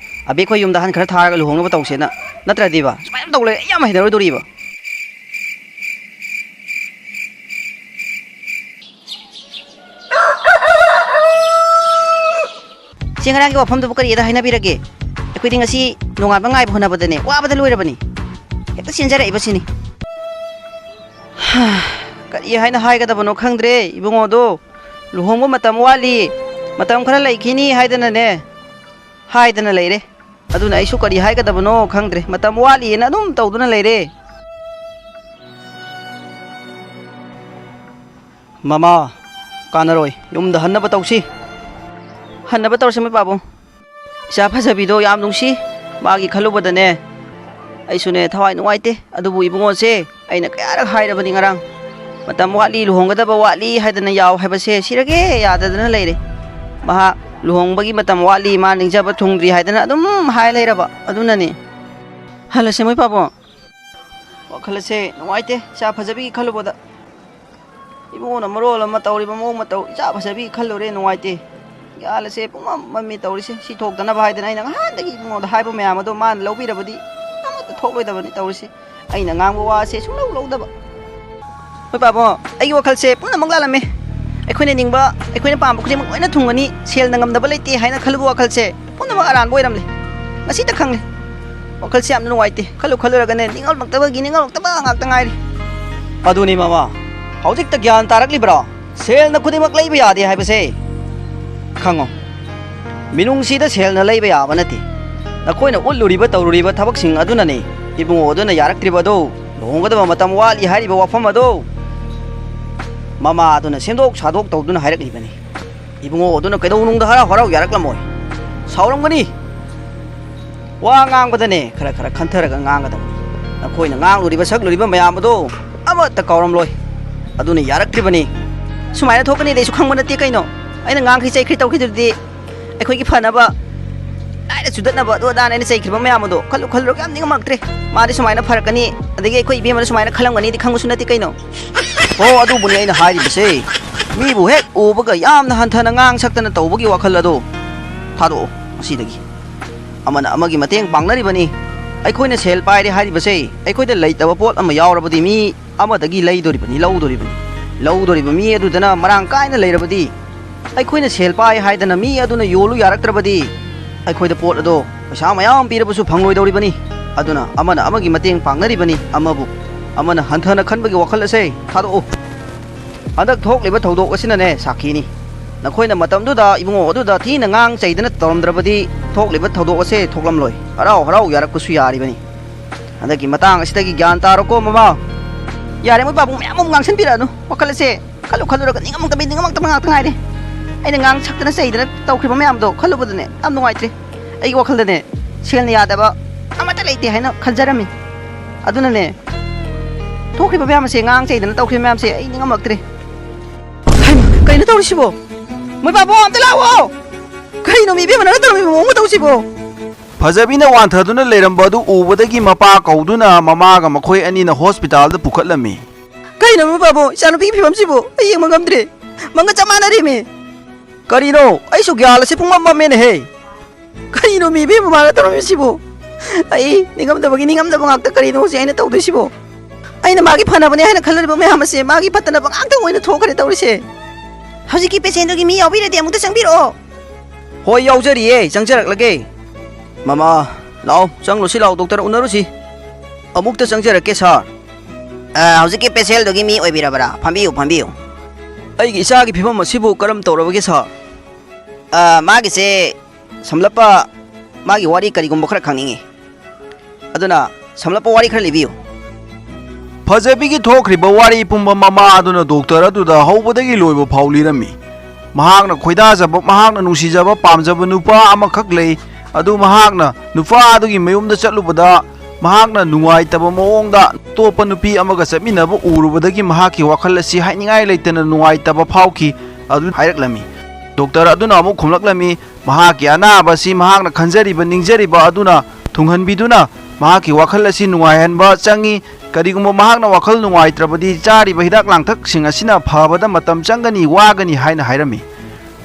ꯑꯕꯦ ꯑꯩꯈꯣꯏ ꯌꯨꯝꯗ ꯑꯍꯟ ꯈꯔ ꯊꯥꯔꯒ ꯂꯨꯍꯣꯡꯅꯕ ꯇꯧꯁꯦꯅ, ꯅꯠꯇ꯭ꯔꯗꯤꯕ, ꯁꯨꯃꯥꯏꯅ ꯇꯧ ꯂꯩꯔꯦ, ꯑꯩ ꯌꯥꯝ ꯍꯩꯅꯔꯣꯏꯗꯣꯔꯤꯕ꯫ ꯆꯦ, ꯉꯔꯥꯡꯒꯤ ꯋꯥꯐꯝꯗꯨꯕꯨ ꯀꯔꯤ ꯑꯗ ꯍꯥꯏꯅꯕꯤꯔꯒꯦ? ꯑꯩꯈꯣꯏꯗꯤ ꯉꯁꯤ ꯅꯣꯡꯉꯥꯟꯕ ꯉꯥꯏꯕ ꯍꯣꯠꯅꯕꯗꯅꯦ, ꯋꯥꯕꯗ ꯂꯣꯏꯔꯕꯅꯤ꯫ ꯍꯦꯛꯇ ꯆꯦꯟꯖꯔꯛꯏꯕꯁꯤꯅꯤ꯫ ꯀꯔꯤ ꯍꯥꯏꯅ ꯍꯥꯏꯒꯗꯕꯅꯣ ꯈꯪꯗ꯭ꯔꯦ, ꯏꯕꯨꯡꯉꯣꯗꯣ꯫ ꯂꯨꯍꯣꯡꯕ ꯃꯇꯝ ꯋꯥꯠꯂꯤ, ꯃꯇꯝ ꯈꯔ ꯂꯩꯈꯤꯅꯤ ꯍꯥꯏꯗꯅꯅꯦ, ꯍꯥꯏꯗꯅ ꯂꯩꯔꯦ꯫ ꯑꯗꯨꯅ ꯑꯩꯁꯨ ꯀꯔꯤ ꯍꯥꯏꯒꯗꯕꯅꯣ ꯈꯪꯗ꯭ꯔꯦ, ꯃꯇꯝ ꯋꯥꯠꯂꯤꯑꯅ ꯑꯗꯨꯝ ꯇꯧꯗꯨꯅ ꯂꯩꯔꯦ꯫ ꯃꯃꯥ, ꯀꯥꯟꯅꯔꯣꯏ, ꯌꯨꯝꯗ ꯍꯟꯅꯕ ꯇꯧꯁꯤ꯫ ꯍꯟꯅꯕ ꯇꯧꯔꯁꯤ, ꯃꯣꯏ ꯄꯥꯕꯨꯡ꯫ ꯏꯆꯥ ꯐꯖꯕꯤꯗꯣ ꯌꯥꯝ ꯅꯨꯡꯁꯤ, ꯃꯥꯒꯤ ꯈꯜꯂꯨꯕꯗꯅꯦ ꯑꯩꯁꯨꯅꯦ ꯊꯋꯥꯏ ꯅꯨꯡꯉꯥꯏꯇꯦ꯫ ꯑꯗꯨꯕꯨ ꯏꯕꯨꯡꯉꯣꯁꯦ, ꯑꯩꯅ ꯀꯌꯥꯔꯛ ꯍꯥꯏꯔꯕꯅꯤ ꯉꯔꯥꯡ, ꯃꯇꯝ ꯋꯥꯠꯂꯤ, ꯂꯨꯍꯣꯡꯒꯗꯕ ꯋꯥꯠꯂꯤ ꯍꯥꯏꯗꯅ ꯌꯥꯎ ꯍꯥꯏꯕꯁꯦ ꯁꯤꯔꯒꯦ ꯌꯥꯗꯗꯅ ꯂꯩꯔꯦ꯫ ꯃꯍꯥꯛ ꯂꯨꯍꯣꯡꯕꯒꯤ ꯃꯇꯝ ꯋꯥꯠꯂꯤ, ꯃꯥ ꯅꯤꯡꯖꯕ ꯊꯨꯡꯗ꯭ꯔꯤ ꯍꯥꯏꯗꯅ ꯑꯗꯨꯝ ꯍꯥꯏ ꯂꯩꯔꯕ꯫ ꯑꯗꯨꯅꯅꯤ꯫ ꯍꯜꯂꯁꯦ ꯃꯣꯏ ꯄꯥꯕꯨꯡ꯫ ꯋꯥꯈꯜ ꯑꯁꯦ ꯅꯨꯡꯉꯥꯏꯇꯦ, ꯏꯆꯥ ꯐꯖꯕꯤꯒꯤ ꯈꯜꯂꯨꯕꯗ꯫ ꯏꯕꯨꯡꯉꯣꯅ ꯃꯔꯣꯜ ꯑꯃ ꯇꯧꯔꯤꯕ ꯃꯑꯣꯡ ꯃꯇꯧ, ꯏꯆꯥ ꯐꯖꯕꯤꯒꯤ ꯈꯜꯂꯨꯔꯦ, ꯅꯨꯡꯉꯥꯏꯇꯦ꯫ ꯒ꯭ꯌꯥꯟ ꯑꯁꯦ ꯄꯨꯡꯃꯝ ꯃꯝꯃꯤ ꯇꯧꯔꯤꯁꯦ꯫ ꯁꯤ ꯊꯣꯛꯇꯅꯕ ꯍꯥꯏꯗꯅ ꯑꯩꯅ ꯉꯍꯥꯟꯗꯒꯤ ꯏꯕꯨꯡꯉꯣꯗ ꯍꯥꯏꯕ ꯃꯌꯥꯝ ꯑꯗꯣ ꯃꯥꯅ ꯂꯧꯕꯤꯔꯕꯗꯤ ꯑꯃꯠꯇ ꯊꯣꯛꯂꯣꯏꯗꯕꯅꯤ ꯇꯧꯔꯤꯁꯦ꯫ ꯑꯩꯅ ꯉꯥꯡꯕ ꯋꯥꯁꯦ ꯁꯨꯡꯂꯧ ꯂꯧꯗꯕ꯫ ꯍꯣꯏ ꯄꯥꯕꯣ, ꯑꯩꯒꯤ ꯋꯥꯈꯜꯁꯦ ꯄꯨꯝꯅꯃꯛ ꯂꯥꯜꯂꯝꯃꯦ꯫ ꯑꯩꯈꯣꯏꯅ ꯅꯤꯡꯕ, ꯑꯩꯈꯣꯏꯅ ꯄꯥꯝꯕ ꯈꯨꯗꯤꯡꯃꯛ ꯂꯣꯏꯅ ꯊꯨꯡꯒꯅꯤ, ꯁꯦꯜꯅ ꯉꯝꯗꯕ ꯂꯩꯇꯦ ꯍꯥꯏꯅ ꯈꯜꯂꯨꯕ ꯋꯥꯈꯜꯁꯦ ꯄꯨꯝꯅꯃꯛ ꯑꯔꯥꯟꯕ ꯑꯣꯏꯔꯝꯂꯦ꯫ ꯉꯁꯤꯇ ꯈꯪꯂꯦ꯫ ꯋꯥꯈꯜꯁꯦ ꯌꯥꯝꯅ ꯅꯨꯡꯉꯥꯏꯇꯦ꯫ ꯈꯜꯂꯨ ꯈꯜꯂꯨꯔꯒꯅꯦ, ꯅꯤꯡꯉꯝꯂꯛꯇꯕꯒꯤ ꯅꯤꯡꯉꯝꯂꯛꯇꯕ ꯉꯥꯛꯇ ꯉꯥꯏꯔꯤ꯫ ꯑꯗꯨꯅꯤ ꯃꯃꯥ, ꯍꯧꯖꯤꯛꯇ ꯒ꯭ꯌꯥꯟ ꯇꯥꯔꯛꯂꯤꯕ꯭ꯔꯣ? ꯁꯦꯜꯅ ꯈꯨꯗꯤꯡꯃꯛ ꯂꯩꯕ ꯌꯥꯗꯦ ꯍꯥꯏꯕꯁꯦ꯫ ꯈꯪꯉꯣ, ꯃꯤꯅꯨꯡꯁꯤꯗ ꯁꯦꯜꯅ ꯂꯩꯕ ꯌꯥꯕ ꯅꯠꯇꯦ꯫ ꯅꯈꯣꯏꯅ ꯎꯠꯂꯨꯔꯤꯕ ꯇꯧꯔꯨꯔꯤꯕ ꯊꯕꯛꯁꯤꯡ ꯑꯗꯨꯅꯅꯤ ꯏꯕꯨꯡꯉꯣ ꯑꯗꯨꯅ ꯌꯥꯔꯛꯇ꯭ꯔꯤꯕ ꯑꯗꯨ, ꯂꯨꯍꯣꯡꯒꯗꯕ ꯃꯇꯝ ꯋꯥꯠꯂꯤ ꯍꯥꯏꯔꯤꯕ ꯋꯥꯐꯝ ꯑꯗꯨ꯫ ꯃꯃꯥ ꯑꯗꯨꯅ ꯁꯦꯝꯗꯣꯛ ꯁꯥꯗꯣꯛ ꯇꯧꯗꯨꯅ ꯍꯥꯏꯔꯛꯂꯤꯕꯅꯤ꯫ ꯏꯕꯨꯡꯉꯣ ꯑꯗꯨꯅ ꯀꯩꯗꯧꯅꯨꯡꯗ ꯍꯔꯥꯎ ꯍꯔꯥꯎ ꯌꯥꯔꯛꯂꯝꯃꯣꯏ꯫ ꯁꯥꯎꯔꯝꯒꯅꯤ꯫ ꯋꯥ ꯉꯥꯡꯕꯗꯅꯦ, ꯈꯔ ꯈꯔ ꯈꯟꯊꯔꯒ ꯉꯥꯡꯒꯗꯕꯅꯤ꯫ ꯅꯈꯣꯏꯅ ꯉꯥꯡꯂꯨꯔꯤꯕ ꯁꯛꯂꯨꯔꯤꯕ ꯃꯌꯥꯝ ꯑꯗꯣ ꯑꯃꯠꯇ ꯀꯥꯎꯔꯝꯂꯣꯏ꯫ ꯑꯗꯨꯅ ꯌꯥꯔꯛꯇ꯭ꯔꯤꯕꯅꯤ꯫ ꯁꯨꯃꯥꯏꯅ ꯊꯣꯛꯀꯅꯤꯗꯤ ꯑꯩꯁꯨ ꯈꯪꯕ ꯅꯠꯇꯦ ꯀꯩꯅꯣ꯫ ꯑꯩꯅ ꯉꯥꯡꯈꯤ ꯆꯩꯈ꯭ꯔꯤ ꯇꯧꯈꯤꯗꯨꯗꯤ ꯑꯩꯈꯣꯏꯒꯤ ꯐꯅꯕ ꯂꯥꯏꯔ ꯆꯨꯗꯠꯅꯕ ꯑꯗꯨ ꯑꯗꯥꯅ ꯑꯩꯅ ꯆꯩꯈ꯭ꯔꯤꯕ ꯃꯌꯥꯝ ꯑꯗꯣ ꯈꯜꯂꯨ ꯈꯜꯂꯨꯔꯒ ꯌꯥꯝ ꯅꯤꯡꯉꯝꯃꯛꯇ꯭ꯔꯦ꯫ ꯃꯥꯗꯤ ꯁꯨꯃꯥꯏꯅ ꯐꯔꯛꯀꯅꯤ, ꯑꯗꯒꯤ ꯑꯩꯈꯣꯏ ꯏꯕꯦꯝꯃꯅ ꯁꯨꯃꯥꯏꯅ ꯈꯜꯂꯝꯒꯅꯤꯗꯤ ꯈꯪꯕꯁꯨ ꯅꯠꯇꯦ ꯀꯩꯅꯣ꯫ ꯍꯣ, ꯑꯗꯨꯕꯨꯅꯤ ꯑꯩꯅ ꯍꯥꯏꯔꯤꯕꯁꯦ꯫ ꯃꯤꯕꯨ ꯍꯦꯛ ꯎꯕꯒ ꯌꯥꯝꯅ ꯍꯟꯊꯅ ꯉꯥꯡ ꯁꯛꯇꯅ ꯇꯧꯕꯒꯤ ꯋꯥꯈꯜ ꯑꯗꯣ ꯊꯥꯗꯣꯛꯑꯣ ꯉꯁꯤꯗꯒꯤ꯫ ꯑꯃꯅ ꯑꯃꯒꯤ ꯃꯇꯦꯡ ꯄꯥꯡꯅꯔꯤꯕꯅꯤ꯫ ꯑꯩꯈꯣꯏꯅ ꯁꯦꯜ ꯄꯥꯏꯔꯦ ꯍꯥꯏꯔꯤꯕꯁꯦ ꯑꯩꯈꯣꯏꯗ ꯂꯩꯇꯕ ꯄꯣꯠ ꯑꯃ ꯌꯥꯎꯔꯕꯗꯤ ꯃꯤ ꯑꯃꯗꯒꯤ ꯂꯩꯗꯣꯔꯤꯕꯅꯤ, ꯂꯧꯗꯣꯔꯤꯕꯅꯤ꯫ ꯂꯧꯗꯣꯔꯤꯕ ꯃꯤ ꯑꯗꯨꯗꯅ ꯃꯔꯥꯡ ꯀꯥꯏꯅ ꯂꯩꯔꯕꯗꯤ, ꯑꯩꯈꯣꯏꯅ ꯁꯦꯜ ꯄꯥꯏ ꯍꯥꯏꯗꯅ ꯃꯤ ꯑꯗꯨꯅ ꯌꯣꯜꯂꯨ ꯌꯥꯔꯛꯇ꯭ꯔꯕꯗꯤ, ꯑꯩꯈꯣꯏꯗ ꯄꯣꯠ ꯑꯗꯣ ꯄꯩꯁꯥ ꯃꯌꯥꯝ ꯄꯤꯔꯕꯁꯨ ꯐꯪꯂꯣꯏꯗꯧꯔꯤꯕꯅꯤ꯫ ꯑꯗꯨꯅ ꯑꯃꯅ ꯑꯃꯒꯤ ꯃꯇꯦꯡ ꯄꯥꯡꯅꯔꯤꯕꯅꯤ, ꯑꯃꯕꯨ ꯑꯃꯅ ꯍꯟꯊꯅ ꯈꯟꯕꯒꯤ ꯋꯥꯈꯜ ꯑꯁꯦ ꯊꯥꯗꯣꯛꯎ꯫ ꯍꯟꯗꯛ ꯊꯣꯛꯂꯤꯕ ꯊꯧꯗꯣꯛ ꯑꯁꯤꯅꯅꯦ ꯁꯥꯈꯤꯅꯤ꯫ ꯅꯈꯣꯏꯅ ꯃꯇꯝꯗꯨꯗ ꯏꯕꯨꯡꯉꯣ ꯑꯗꯨꯗ ꯊꯤꯅ ꯉꯥꯡ ꯆꯩꯗꯅ ꯇꯧꯔꯝꯗ꯭ꯔꯕꯗꯤ ꯊꯣꯛꯂꯤꯕ ꯊꯧꯗꯣꯛ ꯑꯁꯦ ꯊꯣꯛꯂꯝꯂꯣꯏ꯫ ꯍꯔꯥꯎ ꯍꯔꯥꯎ ꯌꯥꯔꯛꯄꯁꯨ ꯌꯥꯔꯤꯕꯅꯤ꯫ ꯍꯟꯗꯛꯀꯤ ꯃꯇꯥꯡ ꯑꯁꯤꯗꯒꯤ ꯒ꯭ꯌꯥꯟ ꯇꯥꯔꯣꯀꯣ ꯃꯃꯥ꯫ ꯌꯥꯔꯦ, ꯃꯣꯏ ꯄꯥꯕꯨꯡ ꯃꯌꯥꯝ ꯑꯃꯨꯛ ꯉꯥꯡꯁꯤꯟꯕꯤꯔꯛꯑꯅꯨ꯫ ꯋꯥꯈꯜ ꯑꯁꯦ ꯈꯜꯂꯨ ꯈꯜꯂꯨꯔꯒ ꯅꯤꯡꯉꯝꯃꯛꯇꯕ ꯅꯤꯡꯉꯝꯃꯛꯇꯕ ꯉꯥꯛꯇ ꯉꯥꯏꯔꯦ꯫ ꯑꯩꯅ ꯉꯥꯡ ꯁꯛꯇꯅ ꯆꯩꯗꯅ ꯇꯧꯈ꯭ꯔꯤꯕ ꯃꯌꯥꯝꯗꯣ ꯈꯜꯂꯨꯕꯗꯅꯦ ꯌꯥꯝ ꯅꯨꯡꯉꯥꯏꯇ꯭ꯔꯦ꯫ ꯑꯩꯒꯤ ꯋꯥꯈꯜꯗꯅꯦ ꯁꯦꯜꯅ ꯌꯥꯗꯕ ꯑꯃꯠꯇ ꯂꯩꯇꯦ ꯍꯥꯏꯅ ꯈꯟꯖꯔꯝꯃꯤ꯫ ꯑꯗꯨꯅꯅꯦ ꯊꯣꯛꯈ꯭ꯔꯤꯕ ꯃꯌꯥꯝ ꯑꯁꯦ, ꯉꯥꯡ ꯆꯩꯗꯅ ꯇꯧꯈ꯭ꯔꯤꯕ ꯃꯌꯥꯝꯁꯦ ꯑꯩ ꯅꯤꯡꯉꯝꯃꯛꯇ꯭ꯔꯦ꯫ ꯍꯩꯃꯥ, ꯀꯩꯅꯣ ꯇꯧꯔꯤꯁꯤꯕꯣ? ꯃꯣꯏ ꯄꯥꯕꯨꯡ ꯑꯝꯇ ꯂꯥꯛꯑꯣ꯫ ꯀꯩꯅꯣ ꯃꯤ ꯏꯕꯦꯝꯃ ꯅꯪꯅ ꯇꯧꯔꯝꯃꯤꯕ ꯃꯑꯣꯡ ꯃꯇꯧꯁꯤꯕꯣ? ꯐꯖꯕꯤꯅ ꯋꯥꯟꯊꯗꯨꯅ ꯂꯩꯔꯝꯕ ꯑꯗꯨ ꯎꯕꯗꯒꯤ ꯃꯄꯥ ꯀꯧꯗꯨꯅ ꯃꯃꯥꯒ ꯃꯈꯣꯏ ꯑꯅꯤꯅ ꯍꯣꯁꯄꯤꯇꯥꯜꯗ ꯄꯨꯈꯠꯂꯝꯃꯤ꯫ ꯀꯩꯅꯣ ꯃꯣꯏ ꯄꯥꯕꯨꯡ, ꯏꯆꯥꯅꯨꯄꯤꯒꯤ ꯐꯤꯕꯝꯁꯤꯕꯨ ꯑꯩ ꯌꯦꯡꯕ ꯉꯝꯗ꯭ꯔꯦ꯫ ꯃꯪꯒ ꯆꯞ ꯃꯥꯟꯅꯔꯦꯃꯤ꯫ ꯀꯔꯤꯅꯣ? ꯑꯩꯁꯨ ꯒ꯭ꯌꯥꯟ ꯑꯁꯤ ꯄꯨꯡꯃꯝ ꯃꯝꯃꯦꯅꯦꯍꯦ꯫ ꯀꯔꯤꯅꯣ ꯃꯤ ꯏꯕꯦꯝꯃ ꯃꯥꯅ ꯇꯧꯔꯝꯃꯤꯁꯤꯕꯣ? ꯑꯩ ꯅꯤꯡꯉꯝꯗꯕꯒꯤ ꯅꯤꯡꯉꯝꯗꯕ ꯉꯥꯛꯇ꯫ ꯀꯔꯤꯅꯣ ꯍꯧꯖꯤꯛ ꯑꯩꯅ ꯇꯧꯗꯣꯏꯁꯤꯕꯣ? ꯑꯩꯅ ꯃꯥꯒꯤ ꯐꯅꯕꯅꯦ ꯍꯥꯏꯅ ꯈꯜꯂꯨꯔꯤꯕ ꯃꯌꯥꯝ ꯑꯁꯦ ꯃꯥꯒꯤ ꯐꯠꯇꯅꯕ ꯉꯥꯛꯇ ꯑꯣꯏꯅ ꯊꯣꯛꯈ꯭ꯔꯦ ꯇꯧꯔꯤꯁꯦ꯫ ꯍꯧꯖꯤꯛꯀꯤ ꯄꯦꯁꯦꯟꯗꯨꯒꯤ ꯃꯤ ꯌꯥꯎꯕꯤꯔꯗꯤ ꯑꯃꯨꯛꯇ ꯆꯪꯕꯤꯔꯛꯑꯣ꯫ ꯍꯣꯏ, ꯌꯥꯎꯖꯔꯤꯌꯦ, ꯆꯪꯖꯔꯛꯂꯒꯦ꯫ ꯃꯃꯥ, ꯂꯥꯛꯑꯣ, ꯆꯪꯂꯨꯁꯤ ꯂꯥꯛꯑꯣ, ꯗꯣꯛꯇꯔ ꯎꯅꯔꯨꯁꯤ꯫ ꯑꯃꯨꯛꯇ ꯆꯪꯖꯔꯛꯀꯦ, ꯁꯥꯔ꯫ ꯑ, ꯍꯧꯖꯤꯛꯀꯤ ꯄꯦꯁꯦꯟꯗꯨꯒꯤ ꯃꯤ ꯑꯣꯏꯕꯤꯔꯕ꯭ꯔꯥ? ꯐꯝꯕꯤꯌꯨ, ꯐꯝꯕꯤꯌꯨ꯫ ꯑꯩꯒꯤ ꯏꯆꯥꯒꯤ ꯐꯤꯕꯝ ꯑꯁꯤꯕꯨ ꯀꯔꯝ ꯇꯧꯔꯕꯒꯦ, ꯁꯥꯔ? ꯑ, ꯃꯥꯒꯤꯁꯦ ꯁꯝꯂꯞꯄ ꯃꯥꯒꯤ ꯋꯥꯔꯤ ꯀꯔꯤꯒꯨꯝꯕ ꯈꯔ ꯈꯪꯅꯤꯡꯉꯤ꯫ ꯑꯗꯨꯅ ꯁꯝꯂꯞꯄ ꯋꯥꯔꯤ ꯈꯔ ꯂꯤꯕꯤꯌꯨ꯫ ꯐꯖꯕꯤꯒꯤ ꯊꯣꯛꯈ꯭ꯔꯤꯕ ꯋꯥꯔꯤ ꯄꯨꯝꯕ ꯃꯃꯥ ꯑꯗꯨꯅ ꯗꯣꯛꯇꯔ ꯑꯗꯨꯗ ꯍꯧꯕꯗꯒꯤ ꯂꯣꯏꯕ ꯐꯥꯎ ꯂꯤꯔꯝꯃꯤ꯫ ꯃꯍꯥꯛꯅ ꯈꯣꯏꯗꯥꯖꯕ, ꯃꯍꯥꯛꯅ ꯅꯨꯡꯁꯤꯖꯕ, ꯄꯥꯝꯖꯕ ꯅꯨꯄꯥ ꯑꯃꯈꯛ ꯂꯩ꯫ ꯑꯗꯨ ꯃꯍꯥꯛꯅ ꯅꯨꯄꯥ ꯑꯗꯨꯒꯤ ꯃꯌꯨꯝꯗ ꯆꯠꯂꯨꯕꯗ ꯃꯍꯥꯛꯅ ꯅꯨꯡꯉꯥꯏꯇꯕ ꯃꯑꯣꯡꯗ ꯑꯇꯣꯞꯄ ꯅꯨꯄꯤ ꯑꯃꯒ ꯆꯠꯃꯤꯟꯅꯕ ꯎꯔꯨꯕꯗꯒꯤ ꯃꯍꯥꯛꯀꯤ ꯋꯥꯈꯜ ꯑꯁꯤ ꯍꯥꯏꯅꯤꯡꯉꯥꯏ ꯂꯩꯇꯅ ꯅꯨꯡꯉꯥꯏꯇꯕ ꯐꯥꯎꯈꯤ꯫ ꯑꯗꯨ ꯍꯥꯏꯔꯛꯂꯝꯃꯤ꯫ ꯗꯣꯛꯇꯔ ꯑꯗꯨꯅ ꯑꯃꯨꯛ ꯈꯨꯝꯂꯛꯂꯝꯃꯤ, ꯃꯍꯥꯛꯀꯤ ꯑꯅꯥꯕ ꯑꯁꯤ ꯃꯍꯥꯛꯅ ꯈꯟꯖꯔꯤꯕ, ꯅꯤꯡꯖꯔꯤꯕ ꯑꯗꯨꯅ ꯊꯨꯡꯍꯟꯕꯤꯗꯨꯅ ꯃꯍꯥꯛꯀꯤ ꯋꯥꯈꯜ ꯑꯁꯤ ꯅꯨꯡꯉꯥꯏꯍꯟꯕ ꯆꯪꯏ꯫ ꯀꯔꯤꯒꯨꯝꯕ ꯃꯍꯥꯛꯅ ꯋꯥꯈꯜ ꯅꯨꯡꯉꯥꯏꯇ꯭ꯔꯕꯗꯤ ꯆꯥꯔꯤꯕ ꯍꯤꯗꯥꯛ ꯂꯥꯡꯊꯛꯁꯤꯡ ꯑꯁꯤꯅ ꯐꯕꯗ ꯃꯇꯝ ꯆꯪꯒꯅꯤ, ꯋꯥꯒꯅꯤ ꯍꯥꯏꯅ ꯍꯥꯏꯔꯝꯃꯤ꯫